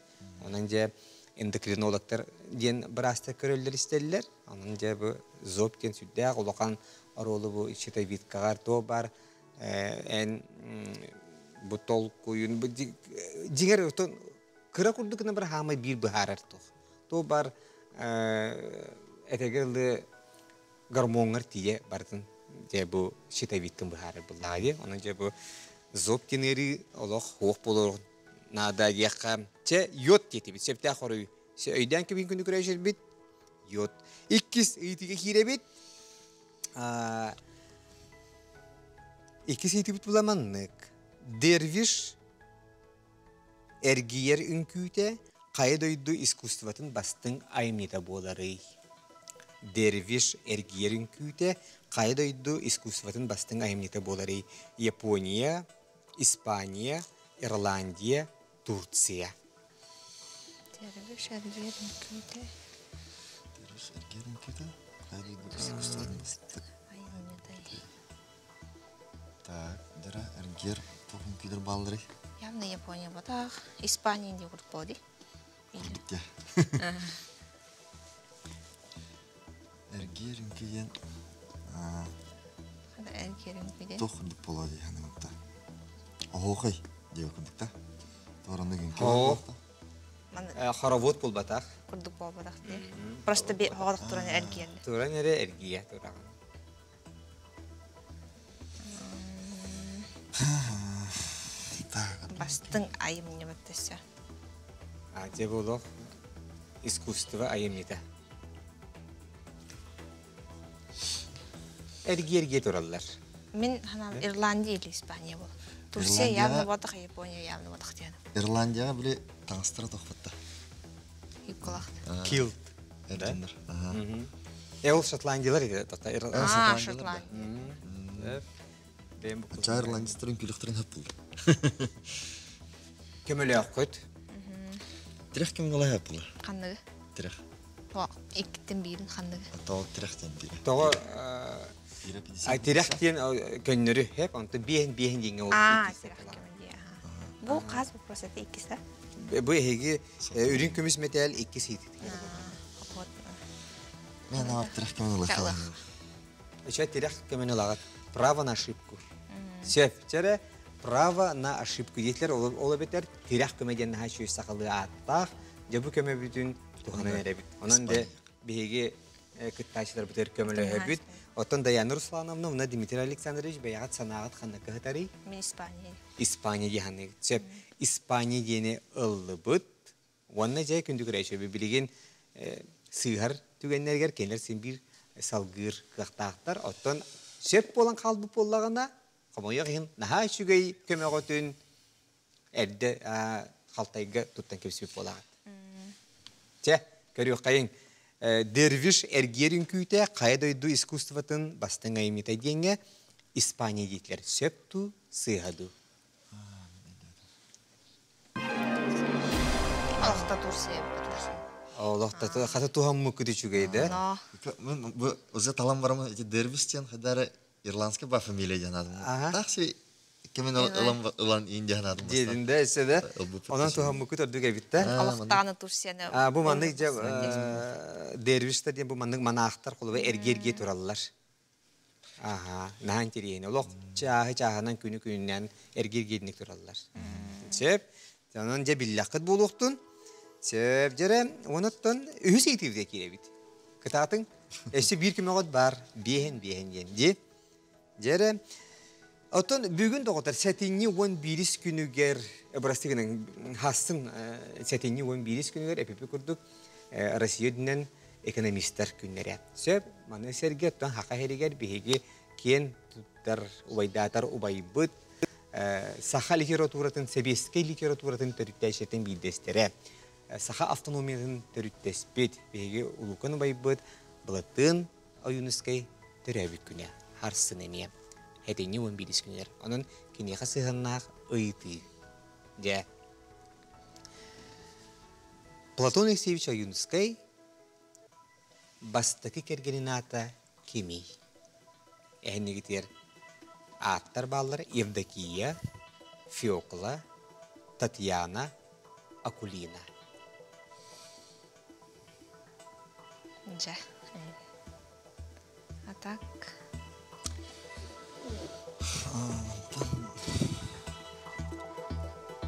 онон дьэ эндокринологтар диэн быраастар көрөллөр истэллэр. Онон дьэ бу зоб диэн сүрдээх улахан оруолу бу щитовидкаҕар туох бар эн бу толкуйун дьиҥэр кыра курдук гына бар хаамай биир быһаарар туох. Ту бар этэгэр ылы гормоҥҥар тиийэ барытын дьэ бу щитовидкын быһаарар буллаҕа дии. Онон дьэ бу зоб диэн олох хуох буолуох наада диэххэ. Чэ йод диэтибит сөптөөх хоруй. Өйдөөн кэбин күнү көрөшөрбүт йод. Иккис ыйытыыга киирэбит. Иккис ыйытыыбыт була маннык. Дервиш Эргийэр үҥкүүтэ хайа дойду искусствотын бастыҥ айымньыта буоларый? Дервиш эргийэр үҥкүүтэ хайа дойду искусствотын бастыҥ айымньыта буоларый? Япония, Испания, Ирландия, Турция. Дервиш эргийэр үҥкүүтэ. Дервиш эргийэр үҥкүүтэ хайа дойду искусствотын бастыҥ айымньыта. Так, дара эргиэр туох үҥкүүлэр баалларый? Явно Япония батах. Испания дии курдук буолла дии. Курдук дии. Эргиэр үҥкүү диэн Эргиэр үҥкүү диэн. туох курдук буолуо дии саныыбын да. Оһуохай диэбит курдук да. Туораннык үҥкүү Оо. буолуохта. Хоровод буолбатах. Курдук буолбатах дии. Просто би хоҕодох туран эргийэллэр. Туран эрэ эргийэ тураҕын. Бастыҥ айымньыбыт өссө. А дьэ буолуох искусство айымньыта. Эргийэ-эргийэ тураллар. Мин ханаам Ирландия или Испания буол. Турция явно буолбатах, Япония явно буолбатах диэн. Ирландияҕа били таҥастара тохпутта. Юбкалаах. Килт. Эрдиннэр. Э ол Шотландиялар ити тота А, Шотландия. Ачаа ирландецтарын күлүхтэрин хаппыл. Көмөлөөххүт. Тирэх ким ылай хаппыл? Ханныгы? Тирэх. Иккиттэн биирин ханныгы? Тоҕо тирэх диэн биирэ. Тоҕо тирэх диэн көннөрү хэп онто биэһин биэһин диэҥҥэ ол Аа, тирэх кэмэ Бу хас вопрос это иккисэ? Бу эһиги үрүҥ көмүс мэтээл иккис иититигэр. Мен аар тирэх кэмин ылыхалаах. Еще тирэх кэмин ылаҕыт. Право на ошибку. Сөп. Чэрэ право на ошибку диэтилэр ол эбэтэр тирэх көмө диэн наһаа үчүгэй сахалыы ааттаах. Дьэ бу көмөбүтүн туһанан эрэбит. Онон де биһиги кыттааччыларбытыгар көмөлөһөбүт. Оттон Даяна Руслановна уонна Дмитрий Александрович бэйэҕит санааҕыт ханна кыһытарый? Мин Испания. Испания диэханыгыт. Сөп. Испания диэни ыллыбыт. Уонна дьэ күндү көрөөччү билигин сыыһар түгэннэригэр кинилэр син биир салгыыр кыахтаахтар. Оттон сөп буолан хаалбыт буоллаҕына, хомойуох иһин наһаа үчүгэй көмөҕөтүн эрдэ халтайга туттан кэбиспит буолаҕыт. Чэ, көрүөххэйиҥ. Дервиш эргиэр үҥкүүтэ хайа дойду искусствотын бастыҥ айымньыта диэҥҥэ Испания диэтилэр. Сөп дуу, сыыһа дуу? Олохто Турция Олохто хата туһаммыккыт үчүгэй да? Бу уже талан барамын ити дервиш диэн хайдары ирландский ба фамилия диэн аатым. Такси кимин ылан ылан иин диэн аатым. Диэдин да эссе да. Онон туһаммыккыт ордук эбит да. Олохтааны Турцияны. Бу маннык дьэ дервиштер диэн бу маннык манаахтар холобура эргиэргиэ тураллар. Аха, наһаа интэриэһинэй. Олох чааһы чааһынан күнү күнүнэн эргиир-гиирник тураллар. Сөп. Онон дьэ биллэххит буолуохтун. Сөп дьэрэ, онуттан үһүс ыйытыыбытыгар киирэбит. Кытаатыҥ. Өссө биир көмөҕүт баар. Биэһин биэһин диэн. Дии. Дьэрэ, оттон бүгүн доҕоттор сэтинньи уон биирис күнүгэр, бырастыы гынан, хассын сэтинньи уон биирис күнүгэр эпипи курдук Россия үрдүнэн экономистар күннэрэ. Сөп, маны сэргэ оттон Хаха иһэригэр биһиги киэн туттар, убайдаатар убайбыт, саха литературатын, сэбиэскэй литературатын төрүттээччитин биирдэстэрэ, саха автономиятын төрүттэспит, биһиги улуукан убайбыт Былатыан Ойуунускай төрөөбүт күнэ, харсын эмиэ. Этинньи уон биирис күнүгэр. Онон киниэхэ сыһыаннаах ыйытыы. Дьэ, Платон Алексеевич Ойуунускай бастакы кэргэнин аата кимий? Эһиннигитигэр ааттар бааллар Евдокия, Фекла, Татьяна, Акулина. Дьэ. А так...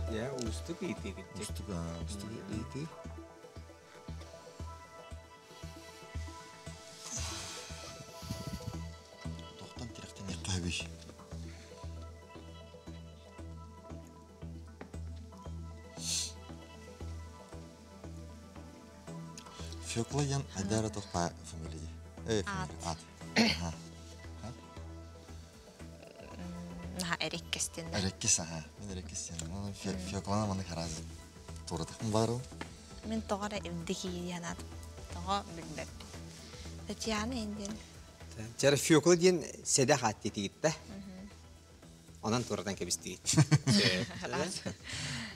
Дьэ, уустук ыйытыы эбит. Уустук, уустук ыйытыы. Тохтон тирэхтэниэххэ сөбүй? Фекла диэн Айдара тохпа фамилия. Э, фамилия. Ат. Наха эриккестин. Эриккес, аха. Мен эриккес диэн. Феклана маны хараз туратахым баарыл. Мен тоҕо эрэ илдики диэн аатым. Тоҕо билбэппин. Татьяна индин. Чара Фекла диэн сэдэх аат диэтигит да. Онон туратан кэбистигит.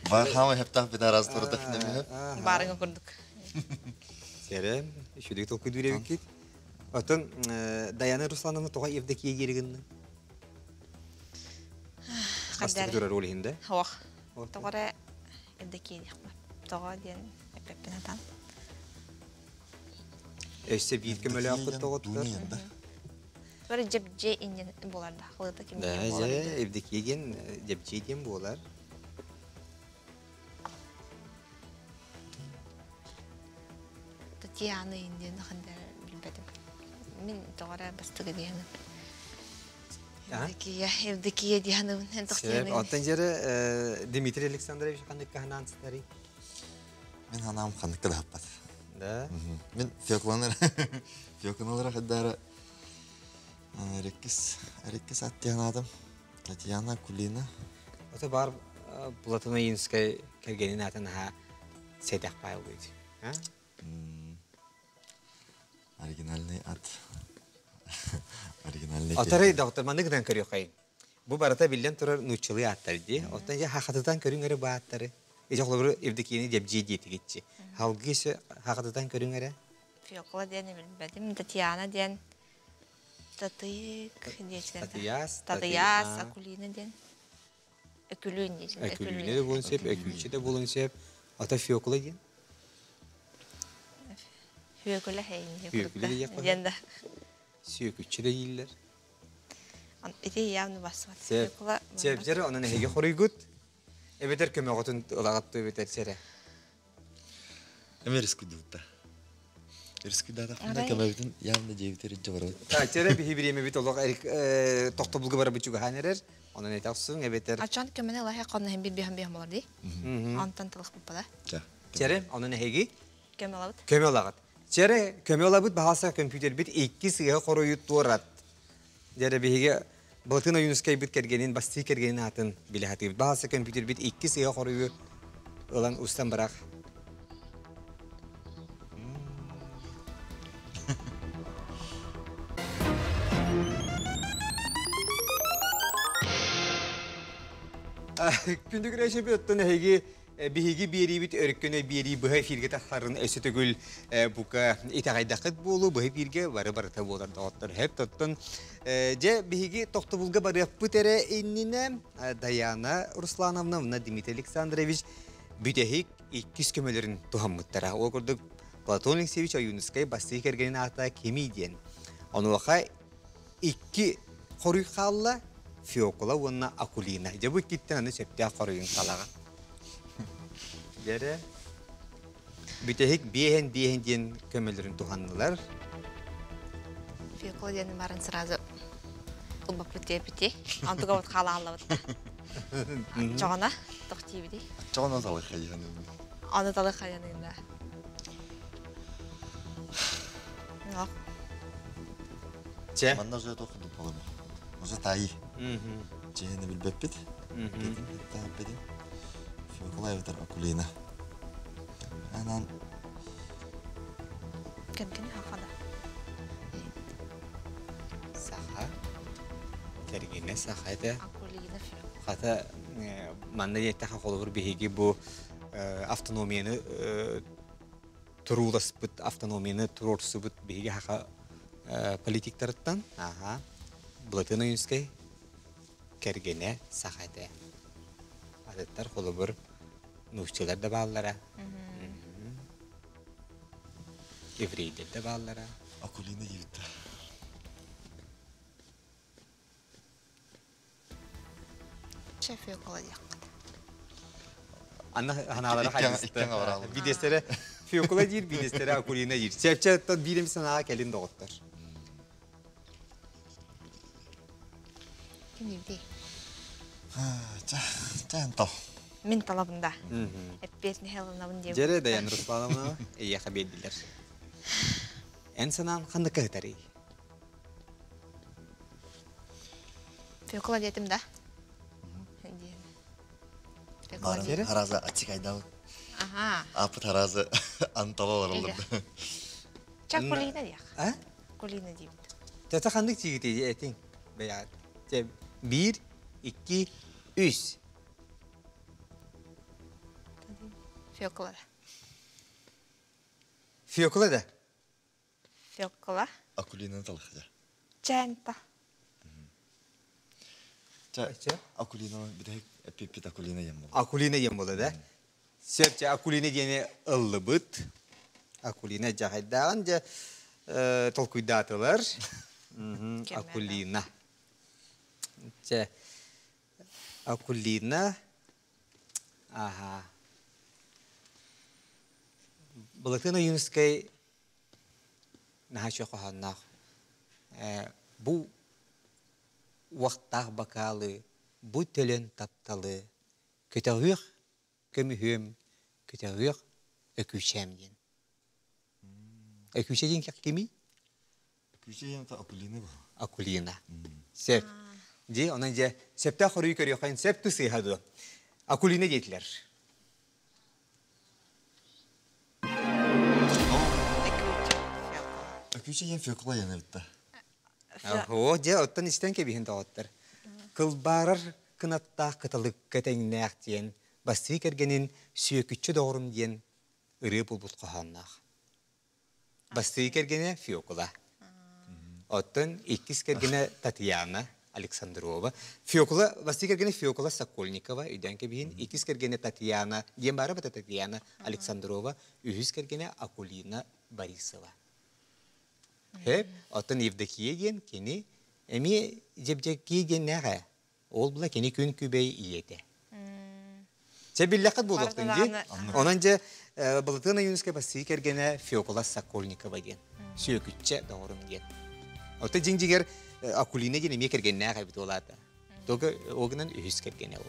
Бар хаама хептах бит араз туратах немеһэ. Барыҥа курдук. Сэрэ, үчүгэй толкуйдуур эбиккит. Оттон Даяна Руслановна тоҕо Евдокия диэри гынна? Бастакы турар ол иһин да? Ох. Тоҕо эрэ Евдокия диэхпин. Тоҕо диэн эппэппин атан. Өссө биир көмөлөөхпүт тоҕоттор. Бары дьэбдьиэ иннин буолар да, халыта ким Да, дьэ, Евдокия диэн дьэбдьиэ диэн буолар. Татьяна индиэн ханда билбэтим. Мин тоҕо бастыгы диэхиним. Евдокия, Евдокия диэхинибин. Эн Сөп. Оттон жere Дмитрий Александрович ханнык ханаан сытарый? Мин ханаам ханныкка да хаппат. Да. Мин Феокланар Феокланалара хаддара Реккис Реккис аттианаатым. Татьяна Кулина. Ото бар Платон Ойуунускай кэргэнин аатын аха сэтэх пайлыйт. Оригинальный ат. Оригинальный. Отарай доктор маннык гынан көрүөххэйин. Бу барыта биллэн турар нууччалыы ааттар дии. Оттон дьэ хахатытан көрүҥ эрэ бу ааттары. Ити холобур Евдокияны Дебдьи диэтигитчи. Халгыы өссө хахатытан көрүҥ эрэ. Феокла диэн билбэтим. Татьяна диэн Татыйык диэчилэр. Татыйаас. Татыйаас, Акулина диэн. Өкүлүүн диэчилэр. Өкүлүүнэ да буолун сөп, өкүүчэ да буолун сөп. Ата Феокла диэн. Феокла хейин. Феокла диэн да. Сүөкүччү да дииллэр. Ити явно бассыбат. Феокла. Сөп, дьэрэ, онон эһиги хоруйгут. Эбэтэр көмөҕүтүн ылаҕат эбэтэр сэрэ. Эми рискуйдубута. Рискуйдаатахпына көмөбүтүн явно диэбитер илдьэ барабыт. Чэрэ биһи бириэмэбит олох тохтобулга барабыт чугаһаан эрэр. Онон этэ охсуҥ эбэтэр. Ачан көмөнө ылаһа конно бир биһан биһан болар дии. Онтон тылых буппала. Чэрэ, онон эһиги көмө ылабыт. Көмө ылаҕыт. Чэрэ, көмө ылабыт баһаалса көмпүүтэрбит икки сыыһа хоруйу туорат. Дьэрэ биһиги Былатын Ойуунускайбыт кэргэнин, бастыы кэргэнин аатын билэ сатыыбыт. Баһаалса көмпүүтэрбит икки сыыһа хоруйу ылан устан бырах. Күндү көрөөччү оттон эһиги биһиги биэриибит өркөнө биэрии быһа эфиргэ тахсарын өссө төгүл бука итэҕэйдэххит буолуу быһа эфиргэ бары барыта буолар доҕоттор хэп тоттон дьэ биһиги тохтобулга барыахпыт эрэ иннинэ Даяна Руслановна уонна Дмитрий Александрович бүтэһик иккис көмөлөрүн туһаммыттара. Ол курдук Платон Алексеевич Ойуунускай бастыы кэргэнин аата кимий диэн. Онуоха икки хоруй хаалла Феокла уонна Акулина. Дьэ бу иккиттэн аны сөптөөх хоруйун талаҕа. Дьэрэ бүтэһик биэһэн биэһэн диэн көмөлөрүн туһаннылар. Феокла диэн баран сразу ылбаппыт диэбити. Онтуга вот хаалааллабыт. Чоҕона тохтиибити. Чоҕона талы хайыһаны. Аны талы хайаныында. Чэ. Манна уже тоқ болым. Уже таи. Чэни билбеппит. Бедин. Феокла эбэтэр Акулина. Анан Кэргэн хахада. Саха. Кэргэнэ саха этэ. Акулина Хата манна диэттэхэ холобур биһиги бу автономияны турууласпыт автономияны туруорсубут биһиги хаха политиктарыттан аха Былатын Ойуунскай кэргэнэ саха этэ. Атыттар холобур нууччалар да бааллара. Еврейдер да бааллара. Акулина диэбиттэр. Феокла диэххит. Анна ханаалара хайдыста. Бидестере Феокла диир, бидестере Акулина диир. Чэпчэ биирим санааҕа кэлин доҕоттор. Ким диибитий? Чэ, тал. Мин талабын да. Эппиэтинэһи ылынабын диэбит. Дьэрэ Даян Руслановна эйиэхэ биэрдилэр. Эн санаан ханнык ыһытарый? Феокла диэтим да. Диэн. Хараза ачикайдал. Ага. Апыт харазы анталалар олорду. Ча Кулина диэх. А? Кулина диэбит. Тата ханнык тиигити этиң? Бэйэҕит. Чэ, биир, икки, үс. Феокла да. Феокла да? Феокла. Акулина талахжа. Чэнта. Чэ, Акулина бүтэһик эппиппит Акулина диэн буолла. Акулина диэн буолла да? Сөп, чэ, Акулина диэни ыллыбыт. Акулина дьахайдааҕын дьэ толкуйдаатылар. Акулина. Чэ, Акулина. Аха. Былатын Ойуунускай наһаа үчүгэй хоһоонноох. Бу уохтаах бакаалы, бу төлөн тапталы көтөҕүөх көмүһүөм, көтөҕүөх өкүүчээм диэн. Өкүүчэ диэн кимий? Өкүүчэ диэн Акулина бу. Акулина. Сөп. Дии, онон дьэ, сөптөөх хоруйу көрүөххэ сөп ту сыыһа дуо? Акулина диэтилэр. Өкүүчэ диэн Фекла диэн эбит да. Оо, дьэ, оттон истэн кэбиһин доҕоттор. Кылбаарар кынаттаах кыталыкка тэҥнээх диэн бастыы кэргэнин Сүөкүччэ доҕорум диэн ырыа булбут хоһоонноох. Бастыы кэргэнэ Фёкла. Оттон иккис кэргэнэ Татьяна Александрова. Фёкла, бастыы кэргэнэ Фёкла Сокольникова, өйдөөн кэбиһин. Иккис кэргэнэ Татьяна, диэн баара бата Татьяна Александрова. Үһүс кэргэнэ Акулина Борисова. Хөп, оттон Евдокия диэн кини эмиэ Дьэбдьэккии диэннээх ээ. Ол була кини күн күбэй ийэтэ. Чэ биллэххит буолуохтун дии. Онон дьэ Былатыан Ойуунускай бастыы кэргэнэ Фёкла Сокольникова диэн. Сүөкүччэ доҕорум диэн. Оттон дьиҥ-дьиҥэр Акулина диэн эмиэ кэргэннээх эбит уолаата. Только ол гынан үһүс кэргэнэ ол.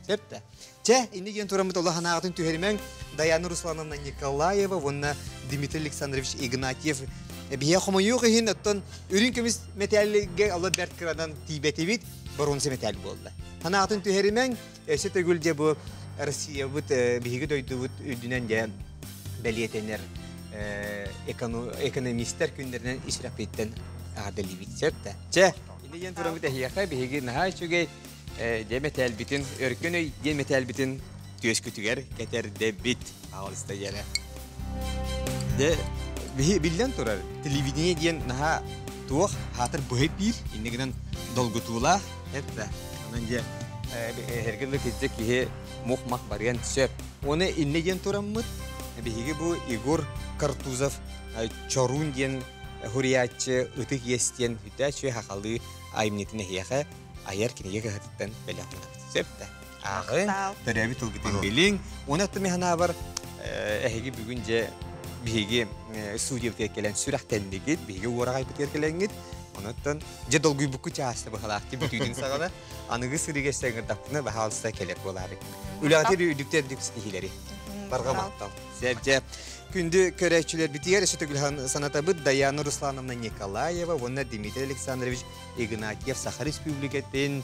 Сөп да. Чэ, инни диэн тураммыт олох анаағытын түһэримэҥ Даяна Руслановна Николаева уонна Дмитрий Александрович Игнатьев биһиэ хомойуох иһин оттон үрүҥ көмүс мэтээлгэ оло бэрт кыранан тиийбэтибит боруонса мэтээл буолла. Санаатын түһэримэҥ, өссө төгүл дьэ бу Россиябыт биһиги дойдубут үрдүнэн дьэ бэлиэтэнэр экономистар күннэринэн исрэпиттэн аҕардалиибит сөп да. Чэ, инни диэн тураммыт эһиэхэ биһиги наһаа үчүгэй дьэ мэтээлбитин өркөн өй диэн мэтээлбитин түөскүтүгэр кэтэрдэбит. Аҕалыста дьэрэ. Дьэ, биһи биллэн турар, телевидение диэн наһаа туох хаатыр быһый биир, иннигинэн гынан долгутуулаах, это. Онон дьэ, эргин киһи киһи мух-мах барыан сөп. Оны инне диэн тураммыт, биһиги бу Егор Картузов Чорун диэн хурияччы ытык иэс диэн үтэ хахалыы айымньытын эһиэхэ айар кинигэ кыһатыттан бэлэх Сөп да. Ааҕын, төрөөбүт тылгытын билиҥ. Уонна оттон мин санаабар, эһиги бүгүн дьэ биһиги студиябытыгар кэлэн сүрэхтэннигит, биһиги уораҕайбытыгар кэлэҥҥит. Онуттан дьэ долгуйбукку чааста быһалаах бүтүүтүн саҕана аныгы сырыыга саҥырдахпына баһаалыста кэлэр буолаары. Үлэҕитир үрдүктэр үрдүк ситиһиилэри. Барҕа махтал. Сөп дьэ. Күндү көрөөччүлэрбитигэр өссө төгүл санатабыт Даяна Руслановна Николаева уонна Дмитрий Александрович Игнатьев Саха Республикатын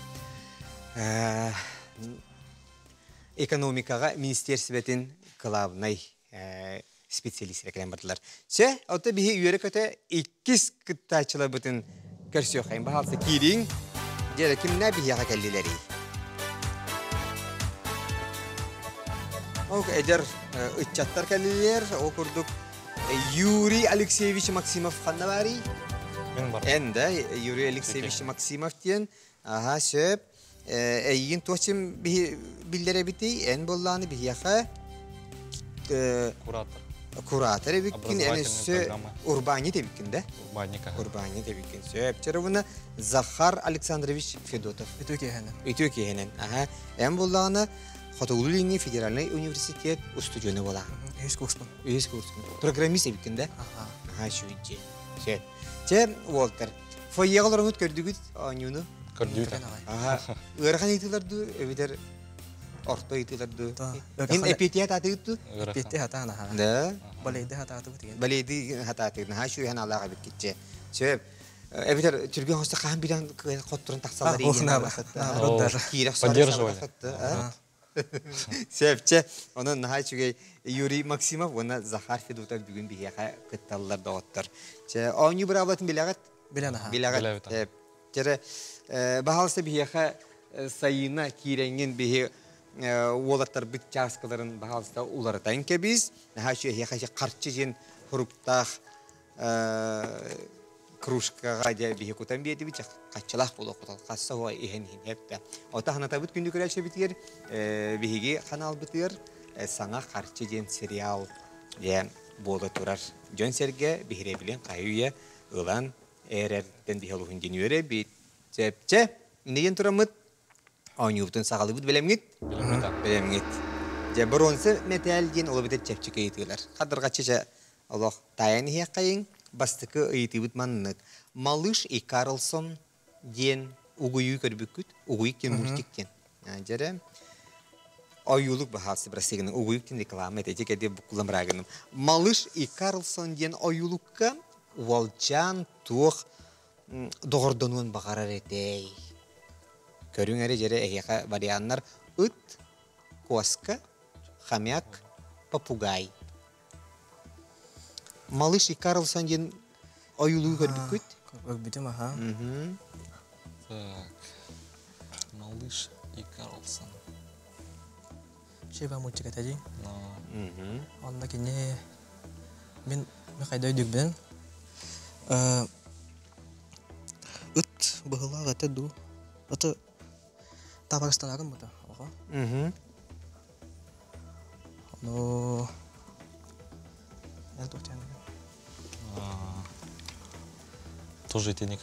экономикаҕа министиэрсибэтин кылаабынай специалистэрэ кэлэн бардылар. Чэ, ото биһи үөрэ-көтө иккис кыттааччыларбытын көрсүөххэйин. Баһаалыста киириҥ. Дьэ, кимнэ биһиэхэ кэллилэрий? Ол эдэр ыччаттар кэллилэр. Ол курдук Юрий Алексеевич Максимов ханна баарый? Мен бар. Эн да, Юрий Алексеевич Максимов диэн. Аха, сөп. Эйигин туох сим биллэр эбитий? Эн буоллааны биһиэхэ Куратор. Куратор эбиккин, эн өссө урбаанньыт эбиккин да? Урбаанньык. Урбаанньыт эбиккин. Сөп. Чарыбына Захар Александрович Федотов. Үтүө киэһэнэн. Үтүө киэһэнэн. Аха. Эн буоллаҕына Хотугулуу-Илиҥҥи федеральнай университет устудьуона буолаҕын. Үһүс курспун. Үһүс курскун. Программист эбиккин да? Аха. Аха, үчүгэй. Сөп. Чэ, уолтар, фойеҕа олороҥут көрдүгүт оонньууну? Көрдүбүт. Аха. Ыарахан ыйытыылар дуу, эбэтэр орто ыйытыылар дуу? Ин эпиэтиэ хатаатыгыт дуу? Эпиэтиэ хатаан аха. Да. Балейды хатаатыбыт деген. Балейды хатаатыгыт. Наһаа үчүгэй ханаалаах эбит китче. Сөп. Эбэтэр түргэн хоста хаһан билэн хотторон тахсаллар Киирэх Поддерживали. Сөпче, онон наһаа үчүгэй Юрий Максимов уонна Захар Федотов бүгүн биһиэхэ кытталлар доҕоттор. Чэ, оонньуу быраабылатын билэҕит? Билэн аха. Билэҕит. Чэрэ, баһаалыста биһиэхэ сайына киирэҥҥин биһи уолаттарбыт чааскаларын баһаалыста уларытан кэбис. Наһаа үчүгэй эһиэхэ харчы диэн хуруктаах кружкаҕа дьэ биһи кутан биэрдибит хаччылаах буолуохпут хасса уо иһэн иһин хэптэ ота ханатабыт күндү көрөөччүбүтүгэр биһиги ханаалбытыгар саҥа харчы диэн сериал дьэ буола турар дьон сэргэ биһирэбилин хайы үйэ ылан эрэртэн биһи олуһун диэн үөрэбит чэпчэ иннигин тураммыт оонньуубутун саҕалыыбыт бэлэмҥит бэлэмҥит дьэ боруонса мэтээл диэн олобутер чэпчэки ыйытыылар хадырҕаччы чэ олох таайан иһиэххэйиҥ. Бастакы ыйытыыбыт маннык. Малыш и Карлсон диэн угуйуу көрбүккүт. Угуйук диэн мультик диэн. Дьэрэ ойуулук баһаалсы бырастыгын угуйук диэн реклама этэ ити кэди буккулам рагыным. Малыш и Карлсон диэн ойуулукка уолчаан туох доҕордонуон баҕарар этэй? Көрүҥ эрэ дьэрэ эһиэхэ варианнар ыт, куоска, хомяк, попугай. Малыш и Карлсон диэн ойуулуу көрбүккүт? Көрбүтүм, аха. Так. Малыш и Карлсон. Шеба мультик этэ дии. Онно кини мин хайда өйдүүрбүнэн ыт быһылаах этэ дуу. Аты табарыстанарын бута оҕо. Ну, Тоже итинник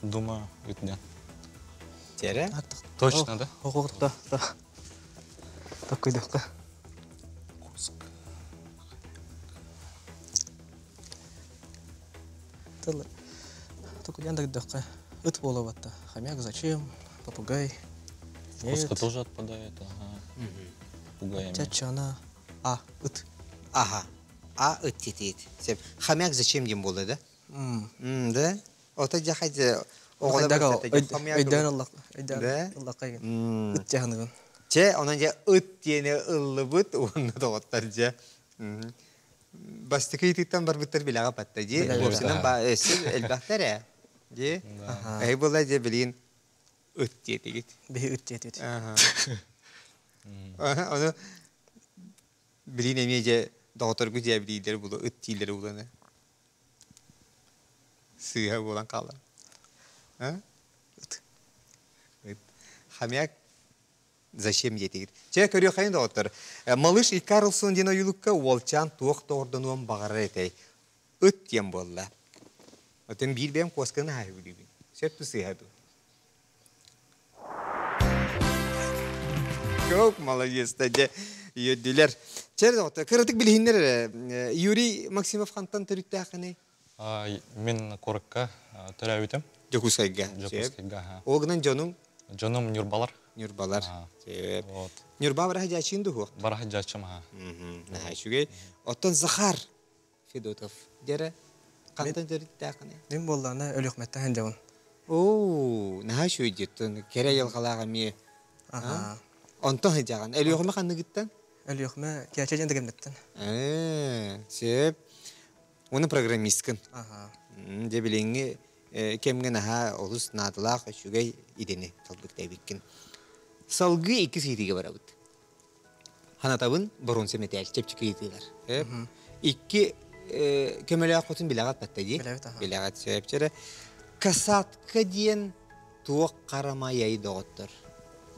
думаю, үтнен. Тере? Точно, да? Ого, да, да. Такой да. Курск. Тыл. Только я так Ыт боловатта. Хомяк зачем? Попугай. Куска тоже отпадает, ага. Попугаями. Чачана. А, ыт. Ага. А ыт тетит. Сеп. Хомяк зачем дем болды, да? М, да? Ото жахайды оҕолор Өйдөөн ыллах. Өйдөөн ыллахха. Ыт жаһыныгын. Че, онон же ыт диэни ыллыбыт, уонна доҕоттор же. Бастакы ыйытыктан барбыттар билэҕэ батта ди. Уопсунан ба өссө элбэхтэр ээ. Ди. Эһи була же билин ыт диэтигит. Биһи ыт диэтит. Ону билин эмиэ же доҕотторгу дьэ билиилэр булу ыт дииллэр буланы. Сыыһа буолан хаалар. Ыт. Ыт. Хомяк зачем диэтигит. Чэ, көрүөххэйин доҕоттор. Малыш и Карлсон диэн ойуулукка уолчаан туох доҕордонуон баҕарар этэй? Ыт диэн буолла. Отон биир бэйэм куосканы аһыы билибин. Сөп сыыһа дуу? Как молодец, дьэ, үөрдүлэр. Чэ, доҕоттор, кыратык билиһиннэр эрэ. Юрий Максимов хантан төрүттээххиний? Мин куоракка төрөөбүтүм. Дьокуускайга. Дьокуускайга. Ол гынан дьонуҥ? Дьонум Ньурбалар. Ньурбалар. Вот. Ньурба бараһа дьаачыын дуһуох? Бараһа дьаачым, аха. Наһаа үчүгэй. Оттон Захар Федотов дьэрэ хантан төрүттээххиний? Мин буоллаҕына Өлүөхмэттэн сылдьабын. Оо, наһаа үчүгэй диэттэн кэрэ айылҕалаах эмиэ. Аха. Онтон сылдьаҕын. Өлүөхүмэ ханныгыттан? Өлүөхүмэ Кээчэ диэн дэгэмнэттэн. Ээ, сөп. Уонна программисткын. Аха. Дьэ билиҥҥи кэмҥэ наһаа олус наадалаах үчүгэй идэни талбыт эбиккин. Салгыы иккис ыйытыыга барабыт. Ханатабын боруонса мэтээл чэпчэки ыйытыылар. Икки көмөлөөх хотун билэҕит батта дии. Билэҕит сөпчөрө. Касатка диэн туох харамайай доҕоттор?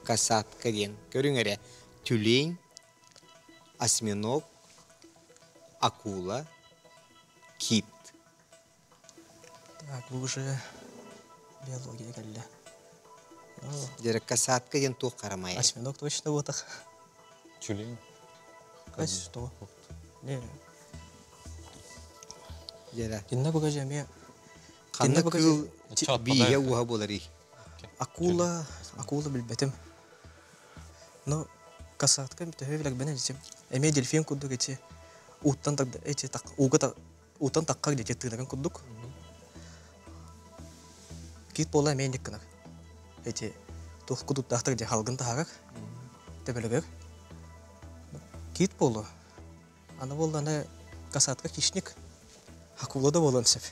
Касатка диэн. Көрүҥ эрэ. Тюлень, осьминог, акула, кит. Так, бу уже биология кэллэ. Дьэ, касатка диэн туох харамайай? Осьминог точно буотах. Тюлень. Что? Не. Дьэ, Кинна покажи эмиэ. Ханна кыыл бииһэ ууһа буоларый? Акула, акула билбэтим. Но касатка төһө билэрбин этим. Эмиэ дельфин курдук эти ууттан эти так ууга уутан такка где тыынарын курдук. Кит буола эмиэ инник гынар. Эти туох кудуттаахтар дьэ халгын таһарар. Төбөлөгөр. Кит буолу. Аны буолланы касатка хищник. Акула да буолуон сөп.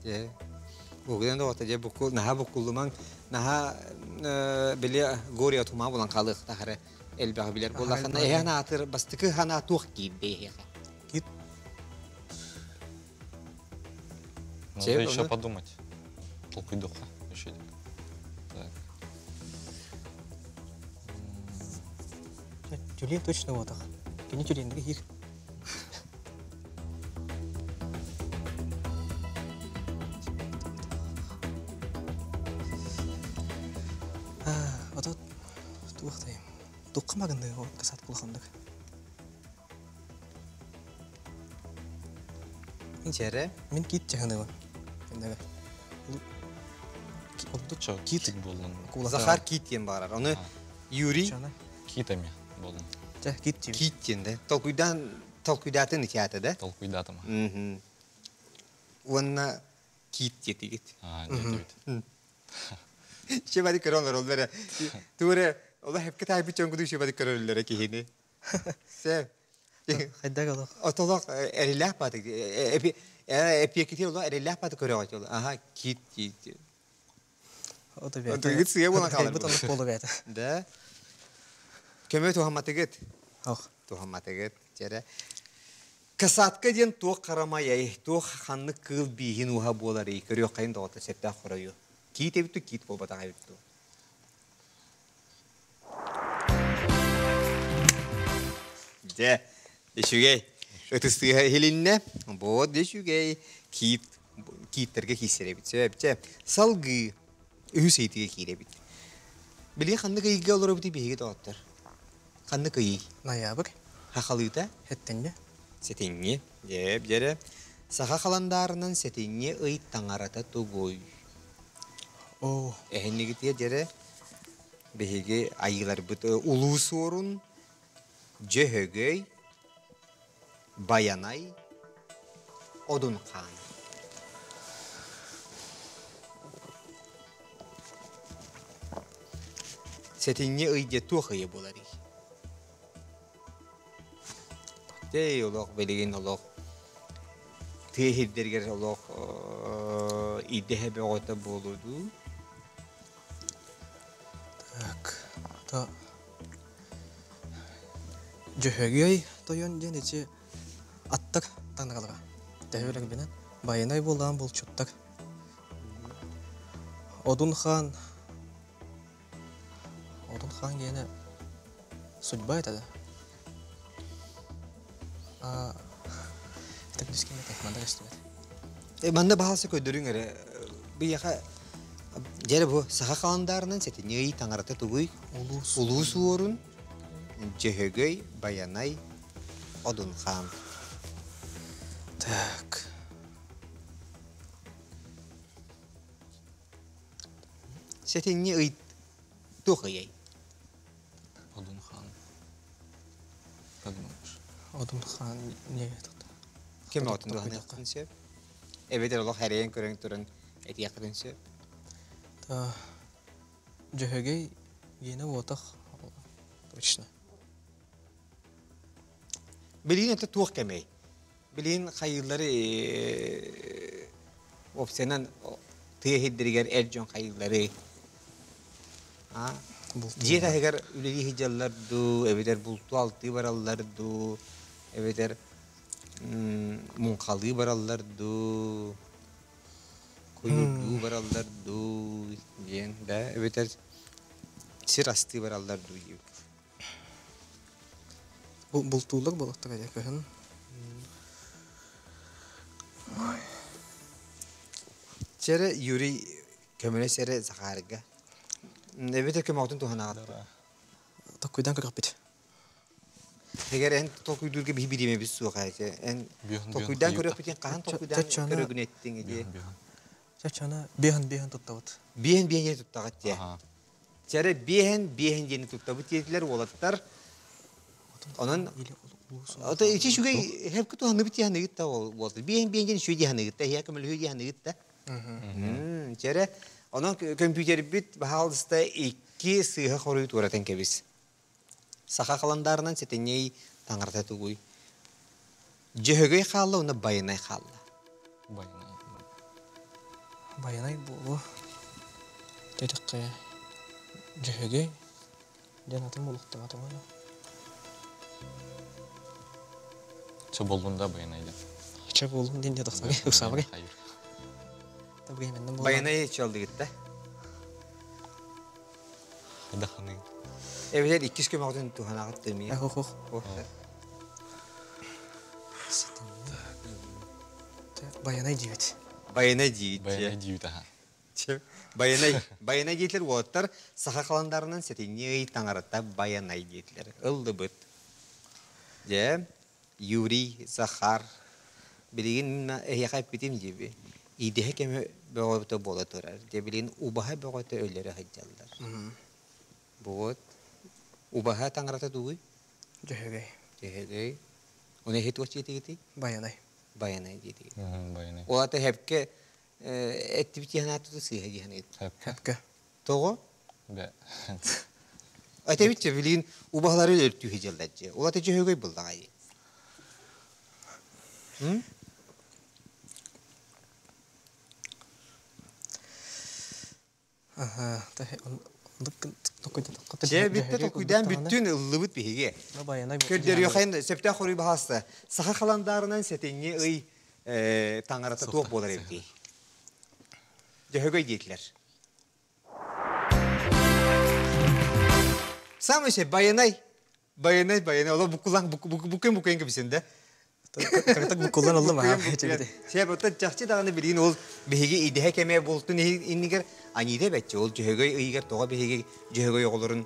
Дьэ, Угуйан да дьэ буккул наһаа буккуллумаҥ наһаа били горе от ума булан хаалыахтаахара элбэҕи билэр буоллаххына эһэ анаатыр бастакы санаа туох киирдэ эһиэхэ? Кит. Надо еще подумать. Толкуйдуха еще. Так. Тюлень точно вот так. Кини тюлень хир. Ото туохтай. Туққа магынды касат кулахандык. Чэрэ. Мин кит чаһыныбын. Эннеге. Отдуча кит болдун. Захар кит диэн баарар. Оны Юрий Китами болдун. Чэ, кит диибит. Кит диэн да. Толкуйдаан толкуйдаатын итиата да. Толкуйдаатым. Уонна кит диэтигит. Аа, диэтибит. Шебади көрөн олороллор. Туре ола хепке тайбы чонгуду шебади көрөллөр кихини. Се. Хайдак олох. Отолох эрилээх баты. Эпи эпиекити ола эрилээх баты көрөҕөт ола. Аха, кит кит. Ото бэйэтэ. Онтугит сыа буолан хаалар. Бу тоннук буолу бэйэтэ. Да. Көмө туһамматыгыт. Ох. Туһамматыгыт. Чэрэ. Касатка диэн туох харамай, туох ханнык кыыл бииһин ууһа буоларый? Көрүөххэйин доҕотто сөптөөх хоройу. Киит эбит киит буолбатах эбит дуу. Дьэ, үчүгэй. Ытыстыыһа иһилиннэ. Вот үчүгэй. Киит, кииттэргэ киирсэр эбит. Сөп, чэ. Салгыы үһүс ыйытыга киирэбит. Били ханнык ыйга олоробут биһиги доҕоттор? Ханнык ыйый? Ноябрь. Хахалыыта? Сэтинньи. Сэтинньи. Дьэ, дьэрэ. Саха халандаарынан сэтинньи ый таҥарата тугуй? Оо. Эһиннигитиэ дьэрэ биһиги айыыларбыт Улуу Суорун, Дьөһөгөй, Байанай, Одун Хаан. Сэтинньи ый дьэ туох ыйа буоларый? Дэй олох билигин олох тыа сирдэригэр олох идэһэ бөҕөтө буолуо дуу? Так, то Дьөһөгөй тойон диэн ити аттык таҥаралара. Төһөлөрбүнэн байанай буолаан булчуттар. Одун хаан Одун хаан диэни судьба это да. А так дискимете манна көстүбэт. Манна баһалса көрдөрүҥ эрэ. Биһиэхэ дьэрэ бу саха халандаарынан сэтинньи ый таҥарата тугуй? Улуус. Улуус уорун, Дьөһөгөй, Байанай, Одун хаан. Так. Сэтинньи ый туох ыйай? Одун хаан. Как думаешь? Одун хаан не этот. Ким оҕотун туһаныаххын сөп? Эбэтэр олох эрэйэн көрөн туран этиэххитин сөп. Та Дьөһөгөй гиэнэ буотах точно. Билигин это туох кэмэй? Билигин хайыылары опциянан тыа сирдэригэр эр дьон хайыылары дьиэ таһыгар үлэлии сылдьаллар дуу, эбэтэр бултуу-алтыы бараллар дуу, эбэтэр муҥхалыы бараллар дуу, куйуурдуу бараллар дуу диэн да, эбэтэр сир астыы бараллар дуу диэбит. Бултууллар буолуохтара дии кыһын. Чэрэ Юрий көмөлөс эрэ Захарга. Эбэтэр көмөҕүтүн туһанаҕыт. Токкуйдан көрөхпүт. Эгер эн толкуйдуурга биһи бириэмэбит суох эти. Эн толкуйдаан көрөхпүтүн хаһан толкуйдаан көрөгүн эттиң иди. Чачана биэһэн биэһэн туттабыт. Биэһэн биэһэн туттаҕыт дии. Чэрэ биэһэн биэһэн диэни туттабыт диэтилэр уолаттар. Онон Ото ити үчүгэй хепки туһаныбыт диэханыгыт да буолта. Биэһэн биэһэн диэн үчүгэй диэханыгыт да, иһэ көмөлөһүү диэханыгыт да. Чэрэ онон көмпүүтэрбит баһаалыста икки сыыһа хоруй туоратан кэбис. Саха халандаарынан сэтинньэй таҥарата тугуй? Дьөһөгөй хаалла уонна Байанай хаалла. Байанай. Байанай буолуо. Диэтэххэ Дьөһөгөй диэн атын булуктаҕа тоҕо Чэ боллун да Байанай диэн. Чэ боллун диэн диэтэхтэрэ ыксаабагай. Байанай чалдыгыт да? Хайдаханый? Эбэтэр иккис көмөҕүтүн туһанаҕыт да эмиэ. Ох ох. Байанай диэбит. Байанай диэбит. Байанай диэбит аха. Байанай Байанай диэтилэр уолаттар саха халандарынан сэтинньи ый таҥарата Байанай диэтилэр. Ыллыбыт. Дьэ, Юрий Захар. Билигин эһиэхэ эппитим диэби. Идэһэ кэмэ бөҕөтө буола турар. Дьэ билигин убаһа бөҕөтө өлөрө сылдьаллар. Вот. Убаһа таҥарата тугуй? Дьөһөгөй. Дьөһөгөй. Оны эһи туох диэтигитий? Байанай. Байанай диэтигит. Байанай. Ол ата хэпке эттибит диэн сыыһа диэн Хэпке. Тоҕо? Бе. Этэбитчэ билигин убаһалары өлөртүү сылдьаллар дьэ. Ол ата дьөһөгөй буллаҕай. Аха, Дьэ бүттэ толкуйдаан бүттүн ыллыбыт биһиги. Көрдөрүөхайын сөптөөх хоруй баһаста. Саха халандаарынан сэтинньи ый таҥарата туох буолар эбитий? Дьөһөгөй диэтилэр. Самый şey байанай. Байанай, байанай. Ола букулан букуен букуен кебисен да. Кырытык букуллан олду ма. Сеп оттон чахчы даҕаны билигин ол биһиги идэһэ кэмэ буолтун иннигэр аньыыта бэччи ол дьөһөгөй ыйыгар тоҕо биһиги дьөһөгөй оҕолорун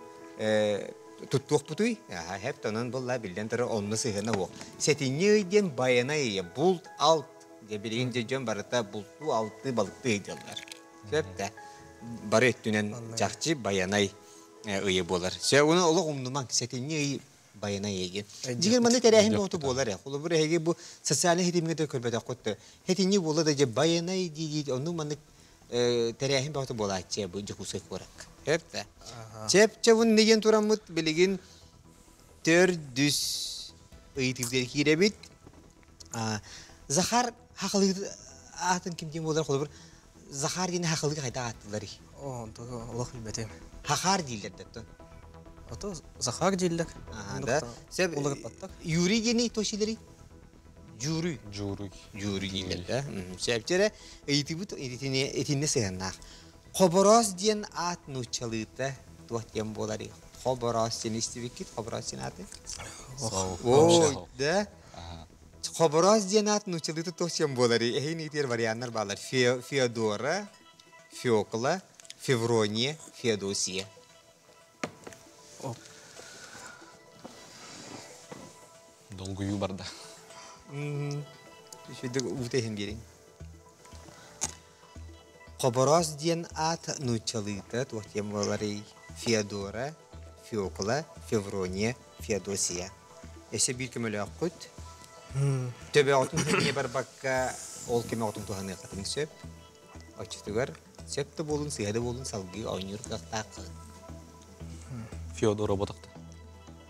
туттуохпутуй? Аха, хэп тонон булла биллэн турар онно сыһыана суох. Сэтинньи ый диэн байанай ыйа булт алт дьэ билигин дьэ дьон барыта бултуу алтыы балыктыы ыйдаллар. Сөп да бары өттүнэн чахчы байанай ыйы буолар. Сөп оны олох умнумаҥ сэтинньи ый байанай эйигин. Дьигэр манна тэрээһин буолту буолар ээ. Холобур эһиги бу социальнай ситимҥэ да көрбөтөххүт да. Хэтинньи буола да дьэ байанай дии-дии оннук маннык тэрээһин бөҕөтө буолааччы бу Дьокуускай куоракка. Сөп да. Чэп чэбун диэн тураммыт билигин төрдүс ыйытыытыгар киирэбит. Захар хахалыы аатын ким диэн буолар холобур Захар диэн хахалыы хайдах ааттыларый? Оо, олох билбэтим. Хахар дииллэр да Ото Захар дииллэр. Да. Сөп. Юрий диэни тосилери? Жюрүй. Жюрүй. Жюрүй дииллэр да. Сөпчөрө ыйытыбыт итинне сыһаннаах. Хобороос диэн аат нууччалыыта туох диэн буоларый? Хобороос диэн истибиккит? Хобороос диэн ааты? О, да. Хобороос диэн аат нууччалыыта туох диэн буоларый? Эһин итиэр варианнар баалар. Феодора, Феокла, Феврония, Феодосия. Долгуйуу барда. Үчүгдүк уута иһин биэриҥ. Хобороос диэн аат нууччалыыта туох диэн буоларый? Феодора, Феокла, Феврония, Феодосия. Өссө биир көмөлөөххүт. Төбөҕүтүн сэниэ барбакка ол көмөҕүтүн туһаныаххытын сөп. Оччотугар сөп да буолун, сыыһа да буолун салгыы оонньуур кыахтааххыт. Феодора ботахта.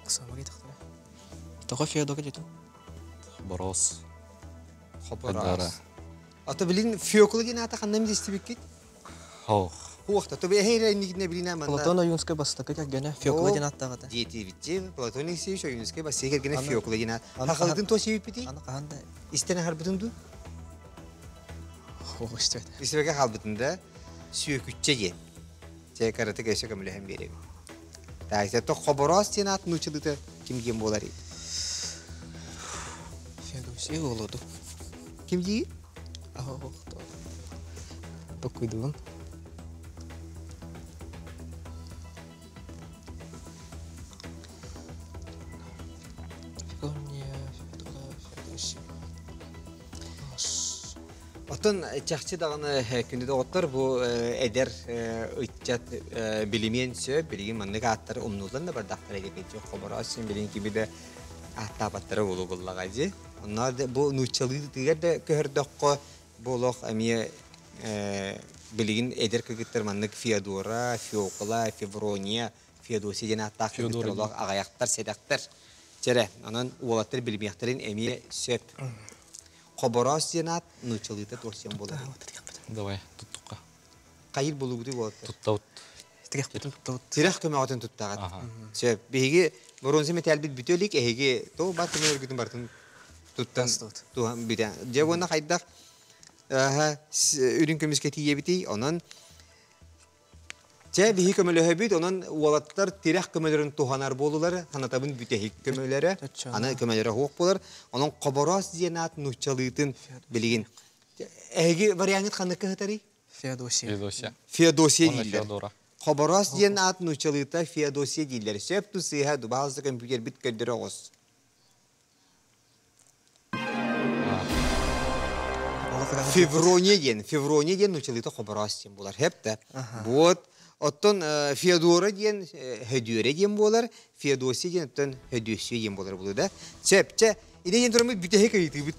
Самаги тахтара. Тоҕо Феодора диэтим? Хобороос. Хобороос. Ата билин Феокла диэн аата ханна истибиккит? Хоох. Хуохта. Тобе эһэйрэ инникитинэ билинэ манна. Платон Ойуунскай бастакы кэргэнэ Феокла диэн ааттааҕыта. Диэтибитчи Платон Алексеевич Ойуунскай бастакы кэргэнэ Феокла диэн аат. Хахалытын туос сиэбиппитий? Аны хаһан да Истэн аһарбытын дуу? Хоох истибэт. Истибэккэ хаалбытын да сүөкүччэ диэн. Чэ караты өссө көмөлөһөн биэрэбин. Таайса то хобороос диэн аат нууччалыыта ким диэн буоларый? Феодосия буолуоду. Ким диир? Токуйдубун. Оттон чахчы даҕаны күндү доҕоттор бу эдэр ыччат билимиэн сөп, билигин маннык ааттар умнуллан да бардахтара диэки хобороос син билигин кими да ааттаабаттара буолуо буллаҕа дии. Онно бу нууччалыытыгар да көһөрдөххө бу олох эмиэ билигин эдэр кыргыттар маннык Феодора, Феокла, Феврония, Феодосия диэн ааттаах кыргыттар олох аҕыйахтар, сэдэхтэр. Чэрэ, онон уолаттар билимиэхтэрин эмиэ сөп. Хобороос диэн аат нууччалыыта туох диэн буолар? Давай, туттукка. Хайыр булугутуй уолаттар? Туттабыт. Тирэхпитин туттабыт. Тирэх көмөҕөтүн туттаҕыт. Сөп. Биһиги боруонса мэтээлбит бүтэ илик, эһиги тоҕо баар көмөлөргүтүн барытын туттан туһан бүтэ. Дьэ уонна хайдах үрүҥ көмүскэ тиийэбитий? Онон Чэ, биһи көмөлөһөбүт, онон уолаттар тирэх көмөлөрүн туһанар буолулар, санатабын бүтэһик көмөлөрө, аны көмөлөрө суох буолар. Онон хобороос диэн аат нууччалыытын билигин. Эһиги вариаҥҥыт ханнык кыһытарый? Феодосия. Феодосия. Феодосия дииллэр. Феодора. Хобороос диэн аат нууччалыыта Феодосия дииллэр. Сөп ту сыыһа дубаалса көмпүүтэрбит көрдөрө оҕус. Феврония диэн, Феврония диэн нуучалыыта хобороос диэн буолар. Хэп Вот. Оттон Феодора диэн Хөдүөрэ диэн буолар, Феодосия диэн оттон Хөдүөссүйэ диэн буолар буолуо да. Сөп, чэ, ини диэн тураммыт бүтэһик ыйытыыбыт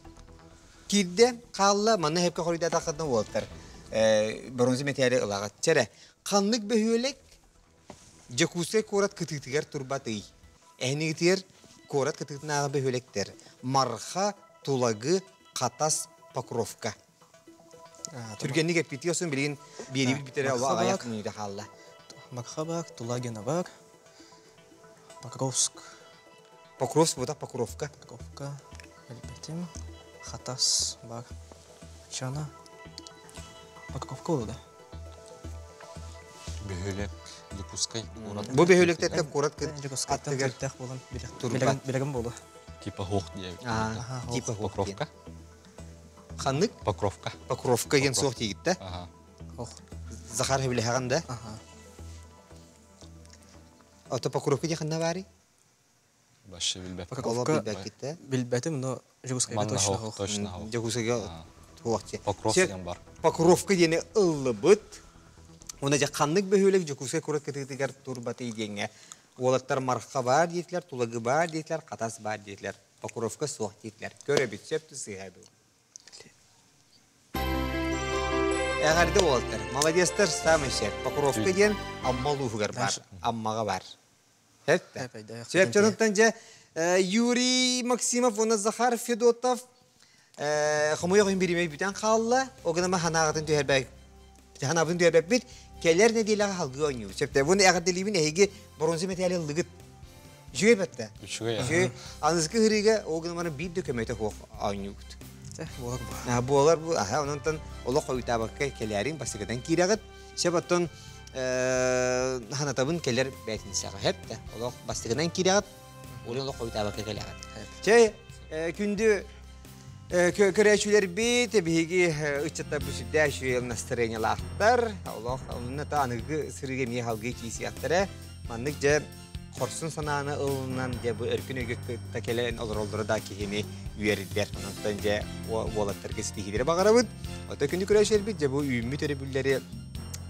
киирдэ, хаалла, манна хэпкэ хоруйдаатаххытына уолаттар бронза мэтээли ылаҕыт. Чэрэ, ханнык бөһүөлэк Дьокуускай куорат кытыытыгар турбатый? Эһинигитигэр куорат кытыытынааҕы бөһүөлэктэр Марха, Тулагы, Хатас, Покровка. Түргэнник эппитии осон билигин биэриибит бүтэрэ оло аҕыйах мүнүүтэ хаалла. Мархабак, Тулагинабак, Покровск. Покровск бута Покровка. Покровка, Элбэтим, Хатас, бар. Чана. Покровка да? Бөһүөлэк Дьокуускай куорат. Бу бөһүөлэктэртэн куорат аттыгар буолан билэгим буолу. Типа хоох диэбит. Типа Покровка. Ханнык? Покровка. Покровка диэн суох диигит да? Захар билэһэҕин да? Ото Покровка диэн ханна баарый? Вообще билбэт. Покровка билбэтим, но Дьокуускайга точно хоох. Точно хоох. Дьокуускайга хоох Покров диэн бар. Покровка диэни ыллыбыт. Уна дьэ ханнык бөһүөлэк Дьокуускай куорат кытыытыгар турбатый диэҥҥэ уолаттар Марха баар диэтилэр, Тулагы баар диэтилэр, Хатас баар диэтилэр. Покровка суох диэтилэр. Көрөбүт, сөп сыыһа бу. Эҕэрдэ уолаттар. Молодецтар, самый шеф. Покровка диэн Амма улууһугар бар. Аммаҕа бар. Сөп дьонуттан дьэ Юрий Максимов уонна Захар Федотов хомойох иһин бириэмэ бүтэн хаалла. Ол гынан ханаағытын түһэрбэк ханаабытын түһэрбэппит. Кэлэр нэдиэлэҕэ халгыы оонньуур. Сөптөө. Буну эҕэрдэлиибин эһиги бронза мэтээли ыллыгыт. Үчүгэй бэтте. Үчүгэй. Үчүгэй. Аныгы ыһырыыга ол гынан баран биир да көмөтө суох оонньуугут. Буолар бу. Буолар бу. Аха, онон олох хойутаабакка кэлээриҥ бастакытан киирэҕит. Сөп оттон ханатабын кэлэр бээтинсэҕэ сөп да олох бастакынан киирэҕит ол олох хойутаабакка кэлэҕит. Чэй күндү көрөөччүлэрбит биһиги ыччаттарбыт сүрдээх үчүгэй настроениелаахтар олох онно та аныгы сырыыга эмиэ халгыы киисиэхтэрэ маннык дьэ хорсун санааны ылынан дьэ бу өркүн өйгө кытта кэлэн олороллоро да киһини үөрдэр онтон дьэ уолаттарга ситиһиилэри баҕарабыт ото күндү көрөөччүлэрбит дьэ бу үүммүт өрөбүллэри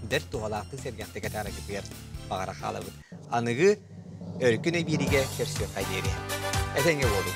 бэрт туһалаахтык сэргэхтик атаараргытыгар баҕара хаалабыт аныгы өркүн өй биэриигэ көрсүөххэ диэри этэҥҥэ буолуҥ.